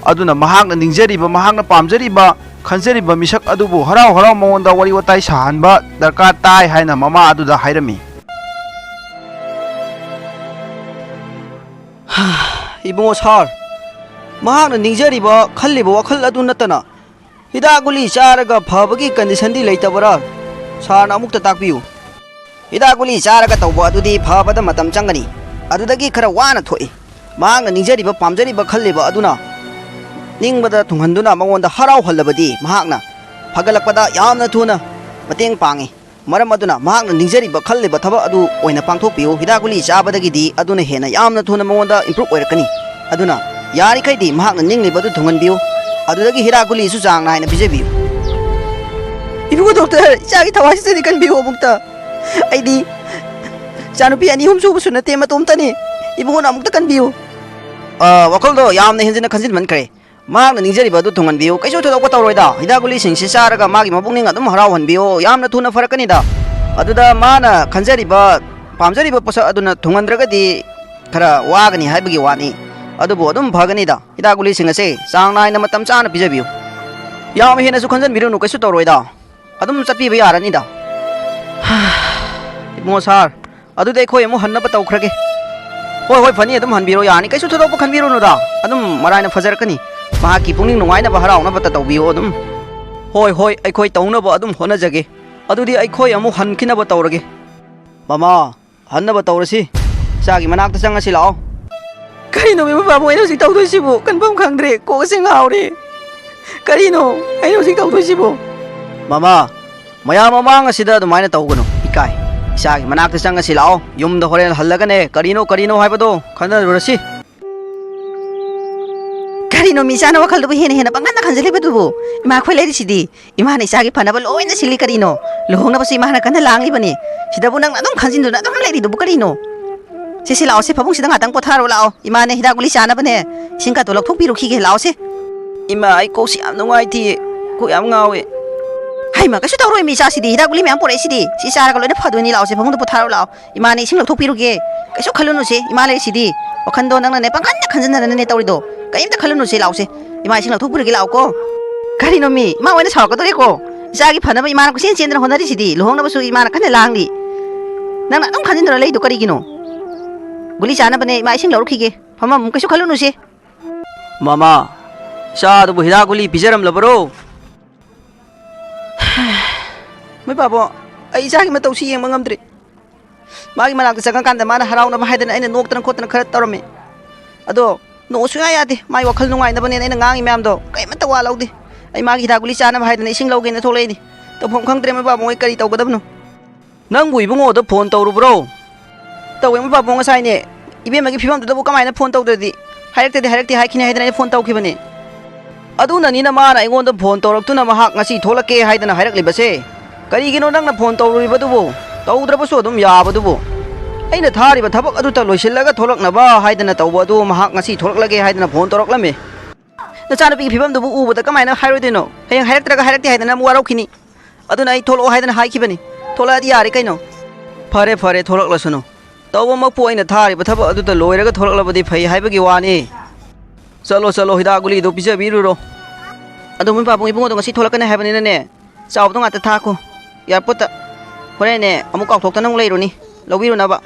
ꯑꯗꯨꯅ ꯃꯍꯥꯛꯅ ꯅꯤꯡꯖꯔꯤꯕ, ꯃꯍꯥꯛꯅ ꯄꯥꯝꯖꯔꯤꯕ, ꯈꯟꯖꯔꯤꯕ ꯃꯤꯁꯛ ꯑꯗꯨꯕꯨ ꯍꯔꯥꯎ ꯍꯔꯥꯎ ꯃꯉꯣꯟꯗ ꯋꯥꯔꯤ ꯋꯥꯇꯥꯏ ꯁꯥꯍꯟꯕ ꯗꯔꯀꯥꯔ ꯇꯥꯏ ꯍꯥꯏꯅ ꯃꯃꯥ ꯑꯗꯨꯗ ꯍꯥꯏꯔꯝꯃꯤ꯫ ꯏꯕꯨꯡꯉꯣ ꯁꯥꯔ, ꯃꯍꯥꯛꯅ ꯅꯤꯡꯖꯔꯤꯕ, ꯈꯜꯂꯤꯕ ꯋꯥꯈꯜ ꯑꯗꯨ ꯅꯠꯇꯅ ꯍꯤꯗꯥꯛ ꯒꯨꯂꯤ ꯆꯥꯔꯒ ꯐꯕꯒꯤ ꯀꯟꯗꯤꯁꯟꯗꯤ ꯂꯩꯇꯕꯔꯥ? ꯁꯥꯔꯅ ꯑꯃꯨꯛꯇ ꯇꯥꯛꯄꯤꯌꯨ꯫ ꯍꯤꯗꯥꯛ ꯒꯨꯂꯤ ꯆꯥꯔꯒ ꯇꯧꯕ ꯑꯗꯨꯗꯤ ꯐꯕꯗ ꯃꯇꯝ ꯆꯪꯒꯅꯤ꯫ ꯑꯗꯨꯗꯒꯤ ꯈꯔ ꯋꯥꯅ ꯊꯣꯛꯏ꯫ ꯃꯍꯥꯛꯅ ꯅꯤꯡꯖꯔꯤꯕ, ꯄꯥꯝꯖꯔꯤꯕ, ꯈꯜꯂꯤꯕ ꯑꯗꯨꯅ ꯅꯤꯡꯕꯗ ꯊꯨꯡꯍꯟꯗꯨꯅ ꯃꯉꯣꯟꯗ ꯍꯔꯥꯎꯍꯜꯂꯕꯗꯤ ꯃꯍꯥꯛꯅ ꯐꯒꯠꯂꯛꯄꯗ ꯌꯥꯝꯅ ꯊꯨꯅ ꯃꯇꯦꯡ ꯄꯥꯡꯏ꯫ ꯃꯔꯝ ꯑꯗꯨꯅ ꯃꯍꯥꯛꯅ ꯅꯤꯡꯖꯔꯤꯕ, ꯈꯜꯂꯤꯕ ꯊꯕꯛ ꯑꯗꯨ ꯑꯣꯏꯅ ꯄꯥꯡꯊꯣꯛꯄꯤꯌꯨ꯫ ꯍꯤꯗꯥꯛ ꯒꯨꯂꯤ ꯆꯥꯕꯗꯒꯤꯗꯤ ꯑꯗꯨꯅ ꯍꯦꯟꯅ ꯌꯥꯝꯅ ꯊꯨꯅ ꯃꯉꯣꯟꯗ ꯏꯝꯄ꯭ꯔꯨꯞ ꯑꯣꯏꯔꯛꯀꯅꯤ꯫ ꯑꯗꯨꯅ ꯌꯥꯔꯤꯈꯩꯗꯤ ꯃꯍꯥꯛꯅ ꯅꯤꯡꯂꯤꯕ ꯑꯗꯨ ꯊꯨꯡꯍꯟꯕꯤꯌꯨ꯫ ꯑꯗꯨꯗꯒꯤ ꯍꯤꯗꯥꯛ ꯒꯨꯂꯤꯁꯨ ꯆꯥꯡ ꯅꯥꯏꯅ ꯄꯤꯖꯕꯤꯌꯨ꯫ ꯏꯕꯨꯡꯉꯣ ꯗꯣꯛꯇꯔ, ꯏꯆꯥꯒꯤ ꯊꯋꯥꯏꯁꯤꯗꯗꯤ ꯀꯟꯕꯤꯌꯨ ꯑꯃꯨꯛꯇ꯫ ꯑꯩꯗꯤ ꯏꯆꯥꯅꯨꯄꯤ ꯑꯅꯤ ꯑꯍꯨꯝ ꯁꯨꯕꯁꯨ ꯅꯠꯇꯦ, ꯃꯇꯣꯝꯇꯅꯤ꯫ ꯏꯕꯨꯡꯉꯣꯅ ꯑꯃꯨꯛꯇ ꯀꯟꯕꯤꯌꯨ꯫ ꯑ, ꯋꯥꯈꯜꯗꯣ ꯌꯥꯝꯅ ꯍꯦꯟꯖꯤꯟꯅ ꯈꯟꯖꯤꯟꯃꯟꯈ꯭ꯔꯦ꯫ ꯃꯍꯥꯛꯅ ꯅꯤꯡꯖꯔꯤꯕ ꯑꯗꯨ ꯊꯨꯡꯍꯟꯕꯤꯌꯨ꯫ ꯀꯩꯁꯨ ꯊꯣꯏꯗꯣꯛꯄ ꯇꯧꯔꯣꯏꯗ꯫ ꯍꯤꯗꯥꯛ ꯒꯨꯂꯤꯁꯤꯡꯁꯤ ꯆꯥꯔꯒ ꯃꯥꯒꯤ ꯃꯄꯨꯛꯅꯤꯡ ꯑꯗꯨꯝ ꯍꯔꯥꯎꯍꯟꯕꯤꯌꯨ꯫ ꯌꯥꯝꯅ ꯊꯨꯅ ꯐꯔꯛꯀꯅꯤꯗ꯫ ꯑꯗꯨꯗ ꯃꯥꯅ ꯈꯟꯖꯔꯤꯕ, ꯄꯥꯝꯖꯔꯤꯕ ꯄꯣꯠꯁꯛ ꯑꯗꯨꯅ ꯊꯨꯡꯍꯟꯗ꯭ꯔꯒꯗꯤ ꯈꯔ ꯋꯥꯒꯅꯤ ꯍꯥꯏꯕꯒꯤ ꯋꯥꯅꯤ꯫ ꯑꯗꯨꯕꯨ ꯑꯗꯨꯝ ꯐꯒꯅꯤꯗ꯫ ꯍꯤꯗꯥꯛ ꯒꯨꯂꯤꯁꯤꯡ ꯑꯁꯦ ꯆꯥꯡ ꯅꯥꯏꯅ ꯃꯇꯝ ꯆꯥꯅ ꯄꯤꯖꯕꯤꯌꯨ꯫ ꯌꯥꯝ ꯍꯦꯟꯅꯁꯨ ꯈꯟꯖꯟꯕꯤꯔꯨꯅꯨ, ꯀꯩꯁꯨ ꯇꯧꯔꯣꯏꯗ꯫ ꯑꯗꯨꯝ ꯆꯠꯄꯤꯕ ꯌꯥꯔꯅꯤꯗ꯫ ꯏꯕꯨꯡꯉꯣ ꯁꯥꯔ, ꯑꯗꯨꯗꯤ ꯑꯩꯈꯣꯏ ꯑꯃꯨꯛ ꯍꯟꯅꯕ ꯇꯧꯈ꯭ꯔꯒꯦ꯫ ꯍꯣꯏ, ꯍꯣꯏ, ꯐꯅꯤ, ꯑꯗꯨꯝ ꯍꯟꯕꯤꯔꯣ, ꯌꯥꯅꯤ, ꯀꯩꯁꯨ ꯊꯣꯏꯗꯣꯛꯄ ꯈꯟꯕꯤꯔꯨꯅꯨꯗ, ꯑꯗꯨꯝ ꯃꯔꯥꯏꯅ ꯐꯖꯔꯛꯀꯅꯤ꯫ ꯃꯍꯥꯛꯀꯤ ꯄꯨꯛꯅꯤꯡ ꯅꯨꯡꯉꯥꯏꯅꯕ, ꯍꯔꯥꯎꯅꯕꯇ ꯇꯧꯕꯤꯌꯣ ꯑꯗꯨꯝ꯫ ꯍꯣꯏ, ꯍꯣꯏ, ꯑꯩꯈꯣꯏ ꯇꯧꯅꯕ ꯑꯗꯨꯝ ꯍꯣꯠꯅꯖꯒꯦ꯫ ꯑꯗꯨꯗꯤ ꯑꯩꯈꯣꯏ ꯑꯃꯨꯛ ꯍꯟꯈꯤꯅꯕ ꯇꯧꯔꯒꯦ꯫ ꯃꯃꯥ, ꯍꯟꯅꯕ ꯇꯧꯔꯁꯤ꯫ ꯏꯆꯥꯒꯤ ꯃꯅꯥꯛꯇ ꯆꯪꯉꯁꯤ ꯂꯥꯛꯑꯣ꯫ ꯀꯔꯤꯅꯣ ꯃꯤ ꯃꯄꯥꯕꯨ ꯑꯩꯅ ꯍꯧꯖꯤꯛ ꯇꯧꯗꯣꯏꯁꯤꯕꯨ? ꯀꯟꯐꯝ ꯈꯪꯗ꯭ꯔꯦ, ꯀꯣꯛꯁꯦ ꯉꯥꯎꯔꯦ꯫ ꯀꯔꯤꯅꯣ ꯑꯩꯅ ꯍꯧꯖꯤꯛ ꯇꯧꯗꯣꯏꯁꯤꯕꯨ? ꯃꯃꯥ, ꯃꯌꯥꯝ ꯃꯃꯥꯡ ꯑꯁꯤꯗ ꯑꯗꯨꯃꯥꯏꯅ ꯇꯧꯒꯅꯨ, ꯏꯀꯥꯏ꯫ ꯏꯆꯥꯒꯤ ꯃꯅꯥꯛꯇ ꯆꯪꯉꯁꯤ ꯂꯥꯛꯑꯣ꯫ ꯌꯨꯝꯗ ꯍꯣꯔꯦꯟ ꯍꯜꯂꯒꯅꯦ, ꯀꯔꯤꯅꯣ ꯀꯔꯤꯅꯣ ꯍꯥꯏꯕꯗꯣ ꯈꯟꯅꯔꯨꯔꯁꯤ꯫ ꯀꯔꯤꯅꯣ ꯃꯤ ꯏꯆꯥꯅ ꯋꯥꯈꯜꯗꯨꯕꯨ ꯍꯦꯟꯅ ꯍꯦꯟꯅ ꯄꯪꯈꯟꯗ ꯈꯟꯖꯜꯂꯤꯕꯗꯨꯕꯨ? ꯏꯃꯥ, ꯑꯩꯈꯣꯏ ꯂꯩꯔꯤꯁꯤꯗꯤ꯫ ꯏꯃꯥꯅ ꯏꯆꯥꯒꯤ ꯐꯅꯕ ꯂꯣꯏꯅ ꯁꯤꯜꯂꯤ ꯀꯔꯤꯅꯣ? ꯂꯨꯍꯣꯡꯅꯕꯁꯨ ꯏꯃꯥꯅ ꯀꯟꯅ ꯂꯥꯡꯂꯤꯕꯅꯤ꯫ ꯁꯤꯗꯕꯨ ꯅꯪꯅ ꯑꯗꯨꯝ ꯈꯟꯖꯤꯟꯗꯨꯅ ꯑꯗꯨꯝ ꯂꯩꯔꯤꯗꯨꯕꯨ ꯀꯔꯤꯅꯣ? ꯁꯦ, ꯁꯦ, ꯂꯥꯛꯑꯣ, ꯁꯦ, ꯐꯃꯨꯡꯁꯤꯗ ꯉꯥꯛꯇꯪ ꯄꯣꯊꯥꯔꯣ ꯂꯥꯛꯑꯣ꯫ ꯏꯃꯥꯅꯦ ꯍꯤꯗꯥꯛ ꯒꯨꯂꯤ ꯆꯥꯅꯕꯅꯦ ꯏꯁꯤꯡ ꯀꯥꯇꯣ ꯂꯧꯊꯣꯛꯄꯤꯔꯨꯈꯤꯒꯦ, ꯂꯥꯛꯑꯣ ꯁꯦ꯫ ꯏꯃꯥ, ꯑꯩ ꯀꯣꯛꯁꯤ ꯌꯥꯝ ꯅꯨꯡꯉꯥꯏꯇꯤꯌꯦ, ꯀꯣꯛ ꯌꯥꯝ ꯉꯥꯎꯋꯦ꯫ ꯍꯩꯃꯥ, ꯀꯩꯁꯨ ꯇꯧꯔꯣꯏ ꯃꯤ ꯏꯆꯥꯁꯤꯗꯤ, ꯍꯤꯗꯥꯛ ꯒꯨꯂꯤ ꯃꯌꯥꯝ ꯄꯨꯔꯛꯏꯁꯤꯗꯤ꯫ ꯁꯤ ꯆꯥꯔꯒ ꯂꯣꯏꯅ ꯐꯗꯣꯏꯅꯤ, ꯂꯥꯛꯑꯣ ꯁꯦ, ꯐꯃꯨꯡꯗ ꯄꯣꯊꯥꯔꯣ ꯂꯥꯛꯑꯣ꯫ ꯏꯃꯥꯅꯦ ꯏꯁꯤꯡ ꯂꯧꯊꯣꯛꯄꯤꯔꯨꯒꯦ꯫ ꯀꯩꯁꯨ ꯈꯜꯂꯨꯅꯨꯁꯦ, ꯏꯃꯥ ꯂꯩꯔꯤꯁꯤꯗꯤ꯫ ꯋꯥꯈꯟꯗꯣ ꯅꯪꯅꯅꯦ ꯄꯪꯈꯟꯗ ꯈꯟꯖꯟꯅꯗꯅꯅꯦ ꯇꯧꯔꯤꯗꯣ꯫ ꯀꯔꯤꯝꯇ ꯈꯜꯂꯨꯅꯨꯁꯦ, ꯂꯥꯛꯑꯣꯁꯦ꯫ ꯏꯃꯥ ꯏꯁꯤꯡ ꯂꯧꯊꯣꯛꯄꯤꯔꯒꯦ, ꯂꯥꯛꯑꯣꯀꯣ꯫ ꯀꯔꯤꯅꯣ ꯃꯤ? ꯏꯃꯥ ꯑꯣꯏꯅ ꯁꯥꯎꯔꯛꯀꯗꯧꯔꯦꯀꯣ꯫ ꯏꯆꯥꯒꯤ ꯐꯅꯕ ꯏꯃꯥꯅ ꯀꯣꯏꯆꯦꯟ ꯆꯦꯟꯗꯅ ꯍꯣꯠꯅꯔꯤꯁꯤꯗꯤ꯫ ꯂꯨꯍꯣꯡꯅꯕꯁꯨ ꯏꯃꯥꯅ ꯀꯟꯅ ꯂꯥꯡꯂꯤ꯫ ꯅꯪꯅ ꯑꯗꯨꯝ ꯈꯟꯖꯤꯟꯗꯨꯅ ꯂꯩꯗꯣ ꯀꯔꯤꯒꯤꯅꯣ? ꯒꯨꯂꯤ ꯆꯥꯅꯕꯅꯦ, ꯏꯃꯥ ꯏꯁꯤꯡ ꯂꯧꯔꯛꯈꯤꯒꯦ꯫ ꯐꯝꯃꯝꯃꯨ, ꯀꯩꯁꯨ ꯈꯜꯂꯨꯅꯨꯁꯦ꯫ ꯃꯃꯥ, ꯏꯆꯥꯗꯨꯕꯨ ꯍꯤꯗꯥꯛ ꯒꯨꯂꯤ ꯄꯤꯖꯔꯝꯂꯕꯔꯣ? ꯃꯣꯏ ꯄꯥꯕꯣ, ꯑꯩ ꯏꯆꯥꯒꯤ ꯃꯇꯧꯁꯤ ꯌꯦꯡꯕ ꯉꯝꯗ꯭ꯔꯦ꯫ ꯃꯥꯒꯤ ꯃꯅꯥꯛꯇ ꯆꯪꯉꯀꯥꯟꯗ ꯃꯥꯅ ꯍꯔꯥꯎꯅꯕ ꯍꯥꯏꯗꯅ ꯑꯩꯅ ꯅꯣꯛꯇꯅ ꯈꯣꯠꯇꯅ ꯈꯔ ꯇꯧꯔꯝꯃꯤ꯫ ꯑꯗꯣ ꯅꯣꯛꯑꯣ ꯁꯨꯡꯌꯥ ꯌꯥꯗꯦ꯫ ꯃꯥꯒꯤ ꯋꯥꯈꯜ ꯅꯨꯡꯉꯥꯏꯅꯕꯅꯦꯅ ꯑꯩꯅ ꯉꯥꯡꯉꯤ ꯃꯌꯥꯝꯗꯣ ꯀꯔꯤꯃꯠꯇ ꯋꯥ ꯂꯧꯗꯦ꯫ ꯑꯩ ꯃꯥꯒꯤ ꯍꯤꯗꯥꯛ ꯒꯨꯂꯤ ꯆꯥꯅꯕ ꯍꯥꯏꯗꯅ ꯏꯁꯤꯡ ꯂꯧꯒꯦꯅ ꯊꯣꯛꯂꯛꯏꯅꯤ꯫ ꯇꯧꯐꯝ ꯈꯪꯗ꯭ꯔꯦ ꯃꯣꯏ ꯄꯥꯕꯨꯡ, ꯑꯩ ꯀꯔꯤ ꯇꯧꯒꯗꯕꯅꯣ? ꯅꯪꯕꯨ ꯏꯕꯨꯡꯉꯣꯗ ꯐꯣꯟ ꯇꯧꯔꯨꯕ꯭ꯔꯣ? ꯇꯧꯋꯦ ꯃꯣꯏ ꯄꯥꯕꯨꯡ, ꯉꯁꯥꯏꯅꯦ꯫ ꯏꯕꯦꯝꯃꯒꯤ ꯐꯤꯕꯝꯗꯨꯗꯕꯨ ꯀꯃꯥꯏꯅ ꯐꯣꯟ ꯇꯧꯗ꯭ꯔꯗꯤ? ꯍꯥꯏꯔꯛꯇꯗꯤ ꯍꯥꯏꯔꯛꯇꯦ ꯍꯥꯏꯈꯤꯅꯤ ꯍꯥꯏꯗꯅ ꯑꯩꯅ ꯐꯣꯟ ꯇꯧꯈꯤꯕꯅꯤ꯫ ꯑꯗꯨꯅꯅꯤꯅ ꯃꯥꯅ ꯑꯩꯉꯣꯟꯗ ꯐꯣꯟ ꯇꯧꯔꯛꯇꯨꯅ ꯃꯍꯥꯛ ꯉꯁꯤ ꯊꯣꯛꯂꯛꯀꯦ ꯍꯥꯏꯗꯅ ꯍꯥꯏꯔꯛꯂꯤꯕꯁꯦ꯫ ꯀꯔꯤꯒꯤꯅꯣ ꯅꯪꯅ ꯐꯣꯟ ꯇꯧꯔꯨꯔꯤꯕꯗꯨꯕꯨ? ꯇꯧꯗ꯭ꯔꯕꯁꯨ ꯑꯗꯨꯝ ꯌꯥꯕꯗꯨꯕꯨ? ꯑꯩꯅ ꯊꯥꯔꯤꯕ ꯊꯕꯛ ꯑꯗꯨꯇ ꯂꯣꯏꯁꯤꯜꯂꯒ ꯊꯣꯛꯂꯛꯅꯕ ꯍꯥꯏꯗꯅ ꯇꯧꯕ ꯑꯗꯨ ꯃꯍꯥꯛ ꯉꯁꯤ ꯊꯣꯛꯂꯛꯂꯒꯦ ꯍꯥꯏꯗꯅ ꯐꯣꯟ ꯇꯧꯔꯛꯂꯝꯃꯤ꯫ ꯅꯆꯥꯅꯨꯄꯤꯒꯤ ꯐꯤꯕꯝꯗꯨꯕꯨ ꯎꯕꯗ ꯀꯃꯥꯏꯅ ꯍꯥꯏꯔꯣꯏꯗꯣꯏꯅꯣ? ꯍꯌꯦꯡ ꯍꯥꯏꯔꯛꯇ꯭ꯔꯒ ꯍꯥꯏꯔꯛꯇꯦ ꯍꯥꯏꯗꯅ ꯑꯃꯨꯛ ꯋꯥꯔꯧꯈꯤꯅꯤ꯫ ꯑꯗꯨꯅ ꯑꯩ ꯊꯣꯛꯂꯛꯑꯣ ꯍꯥꯏꯗꯅ ꯍꯥꯏꯈꯤꯕꯅꯤ꯫ ꯊꯣꯛꯂꯛꯑꯗꯤ ꯌꯥꯔꯦ ꯀꯩꯅꯣ꯫ ꯐꯔꯦ, ꯐꯔꯦ, ꯊꯣꯛꯂꯛꯂꯁꯅꯨ꯫ ꯇꯧꯕꯃꯛꯄꯨ ꯑꯩꯅ ꯊꯥꯔꯤꯕ ꯊꯕꯛ ꯑꯗꯨꯗ ꯂꯣꯏꯔꯒ ꯊꯣꯛꯂꯛꯂꯕꯗꯤ ꯐꯩ ꯍꯥꯏꯕꯒꯤ ꯋꯥꯅꯤ꯫ ꯆꯠꯂꯣ, ꯆꯠꯂꯣ, ꯍꯤꯗꯥꯛ ꯒꯨꯂꯤꯗꯨ ꯄꯤꯖꯕꯤꯔꯨꯔꯣ꯫ ꯑꯗꯣ ꯃꯣꯏ ꯄꯥꯕꯨꯡ ꯏꯕꯨꯡꯉꯣꯗꯣ ꯉꯁꯤ ꯊꯣꯛꯂꯛꯀꯅꯤ ꯍꯥꯏꯕꯅꯤꯅꯅꯦ, ꯆꯥꯎꯕꯗꯣ ꯉꯥꯛꯇ ꯊꯥꯈꯣ ꯑꯦꯌꯥꯔꯄꯣꯔꯠꯇ꯫ ꯍꯣꯔꯦꯟꯅꯦ ꯑꯃꯨꯛ ꯀꯥꯎꯊꯣꯛꯇꯅ ꯑꯃꯨꯛ ꯂꯩꯔꯨꯅꯤ꯫ ꯂꯧꯕꯤꯔꯨꯅꯕ꯫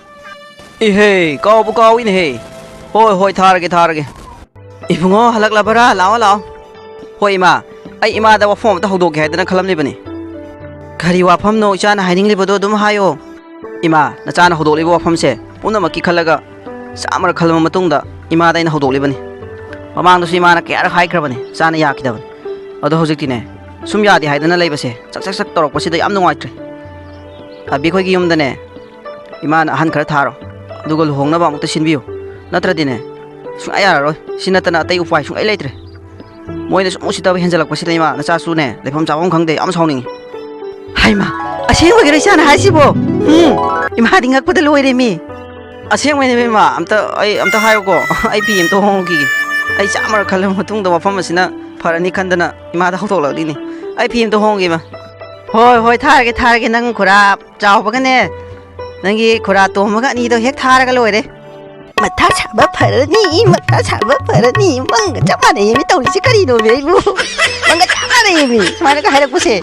ꯏꯍꯦ, ꯀꯥꯎꯕꯨ ꯀꯥꯎꯏꯅꯦꯍꯦ꯫ ꯍꯣꯏ ꯍꯣꯏ, ꯊꯥꯔꯒꯦ ꯊꯥꯔꯒꯦ꯫ ꯏꯕꯨꯡꯉꯣ, ꯍꯜꯂꯛꯂꯕꯔꯥ? ꯂꯥꯛꯑꯣ ꯂꯥꯛꯑꯣ꯫ ꯍꯣꯏ ꯏꯃꯥ, ꯑꯩ ꯏꯃꯥꯗ ꯋꯥꯐꯝ ꯑꯝꯇ ꯍꯧꯗꯣꯛꯀꯦ ꯍꯥꯏꯗꯅ ꯈꯜꯂꯝꯂꯤꯕꯅꯤ꯫ ꯀꯔꯤ ꯋꯥꯐꯝꯅꯣ ꯏꯆꯥꯅ ꯍꯥꯏꯅꯤꯡꯂꯤꯕꯗꯣ ꯑꯗꯨꯝ ꯍꯥꯏꯌꯣ꯫ ꯏꯃꯥ, ꯅꯆꯥꯅ ꯍꯧꯗꯣꯛꯂꯤꯕ ꯋꯥꯐꯝꯁꯦ ꯄꯨꯝꯅꯃꯛꯀꯤ ꯈꯜꯂꯒ ꯆꯥꯝꯃꯔꯛ ꯈꯜꯂꯕ ꯃꯇꯨꯡꯗ ꯏꯃꯥꯗ ꯑꯩꯅ ꯍꯧꯗꯣꯛꯂꯤꯕꯅꯤ꯫ ꯃꯃꯥꯡꯗꯁꯨ ꯏꯃꯥꯅ ꯀꯌꯥꯔꯛ ꯍꯥꯏꯈ꯭ꯔꯕꯅꯤ, ꯏꯆꯥꯅ ꯌꯥꯈꯤꯗꯕꯅꯤ꯫ ꯑꯗꯣ ꯍꯧꯖꯤꯛꯇꯤꯅꯦ, ꯁꯨꯝ ꯌꯥꯗꯦ ꯍꯥꯏꯗꯅ ꯂꯩꯕꯁꯦ ꯆꯛ ꯆꯛ ꯆꯛ ꯇꯧꯔꯛꯄꯁꯤꯗ ꯌꯥꯝ ꯅꯨꯡꯉꯥꯏꯇ꯭ꯔꯦ꯫ ꯑꯕꯤ ꯑꯩꯈꯣꯏꯒꯤ ꯌꯨꯝꯗꯅꯦ, ꯏꯃꯥꯅ ꯑꯍꯟ ꯈꯔ ꯊꯥꯔꯣ, ꯑꯗꯨꯒ ꯂꯨꯍꯣꯡꯅꯕ ꯑꯃꯨꯛꯇ ꯁꯤꯟꯕꯤꯌꯨ꯫ ꯅꯠꯇ꯭ꯔꯗꯤꯅꯦ, ꯁꯨꯡꯌꯥ ꯌꯥꯔꯔꯣꯏ꯫ ꯁꯤ ꯅꯠꯇꯅ ꯑꯇꯩ ꯎꯄꯥꯏ ꯁꯨꯡꯂꯩ ꯂꯩꯇ꯭ꯔꯦ꯫ ꯃꯣꯏꯅ ꯁꯨꯝ ꯎꯁꯤꯠꯇꯕ ꯍꯦꯟꯖꯜꯂꯛꯄꯁꯤꯗ ꯏꯃꯥ, ꯅꯆꯥꯁꯨꯅꯦ, ꯂꯩꯐꯝ ꯆꯥꯐꯝ ꯈꯪꯗꯦ, ꯌꯥꯝ ꯁꯥꯎꯅꯤꯡꯉꯤ꯫ ꯍꯩꯃꯥ, ꯑꯁꯦꯡꯕꯒꯤꯔꯣ ꯏꯆꯥꯅ ꯍꯥꯏꯁꯤꯕꯣ? ꯎꯝ, ꯏꯃꯥꯗꯤ ꯉꯛꯄꯗ ꯂꯣꯏꯔꯦ ꯃꯤ꯫ ꯑꯁꯦꯡꯕꯩꯅꯦ ꯏꯃꯥ, ꯑꯝꯇ, ꯑꯩ ꯑꯝꯇ ꯍꯥꯏꯌꯨꯀꯣ꯫ ꯑꯩ ꯐꯤ ꯑꯝꯇ ꯍꯣꯡꯉꯨꯈꯤꯒꯦ꯫ ꯑꯩ ꯆꯥꯝꯃꯔꯛ ꯈꯜꯂꯕ ꯃꯇꯨꯡꯗ ꯋꯥꯐꯝ ꯑꯁꯤꯅ ꯐꯔꯅꯤ ꯈꯟꯗꯅ ꯏꯃꯥꯗ ꯍꯧꯗꯣꯛꯂꯛꯂꯤꯅꯤ꯫ ꯑꯩ ꯐꯤ ꯑꯝꯇ ꯍꯣꯡꯉꯨꯒꯦ ꯏꯃꯥ꯫ ꯍꯣꯏ ꯍꯣꯏ, ꯊꯥꯔꯒꯦ ꯊꯥꯔꯒꯦ꯫ ꯅꯪ ꯈꯨꯔꯥ ꯆꯥꯎꯕꯒꯅꯦ, ꯅꯪꯒꯤ ꯈꯨꯔꯥ ꯇꯣꯝꯕꯒ ꯑꯅꯤꯗꯣ ꯍꯦꯛ ꯊꯥꯔꯒ ꯂꯣꯏꯔꯦ꯫ ꯃꯊꯥ ꯁꯥꯕ ꯐꯔꯅꯤ, ꯃꯊꯥ ꯁꯥꯕ ꯐꯔꯅꯤ꯫ ꯃꯪꯒ ꯆꯞ ꯃꯥꯟꯅꯩꯌꯦ ꯃꯤ ꯇꯧꯔꯤꯁꯦ ꯀꯔꯤꯅꯣꯃꯤ ꯑꯩꯕꯨ? ꯃꯪꯒ ꯆꯞ ꯃꯥꯟꯅꯩꯌꯦ ꯃꯤ ꯁꯨꯃꯥꯏꯅꯒ ꯍꯥꯏꯔꯛꯄꯁꯦ꯫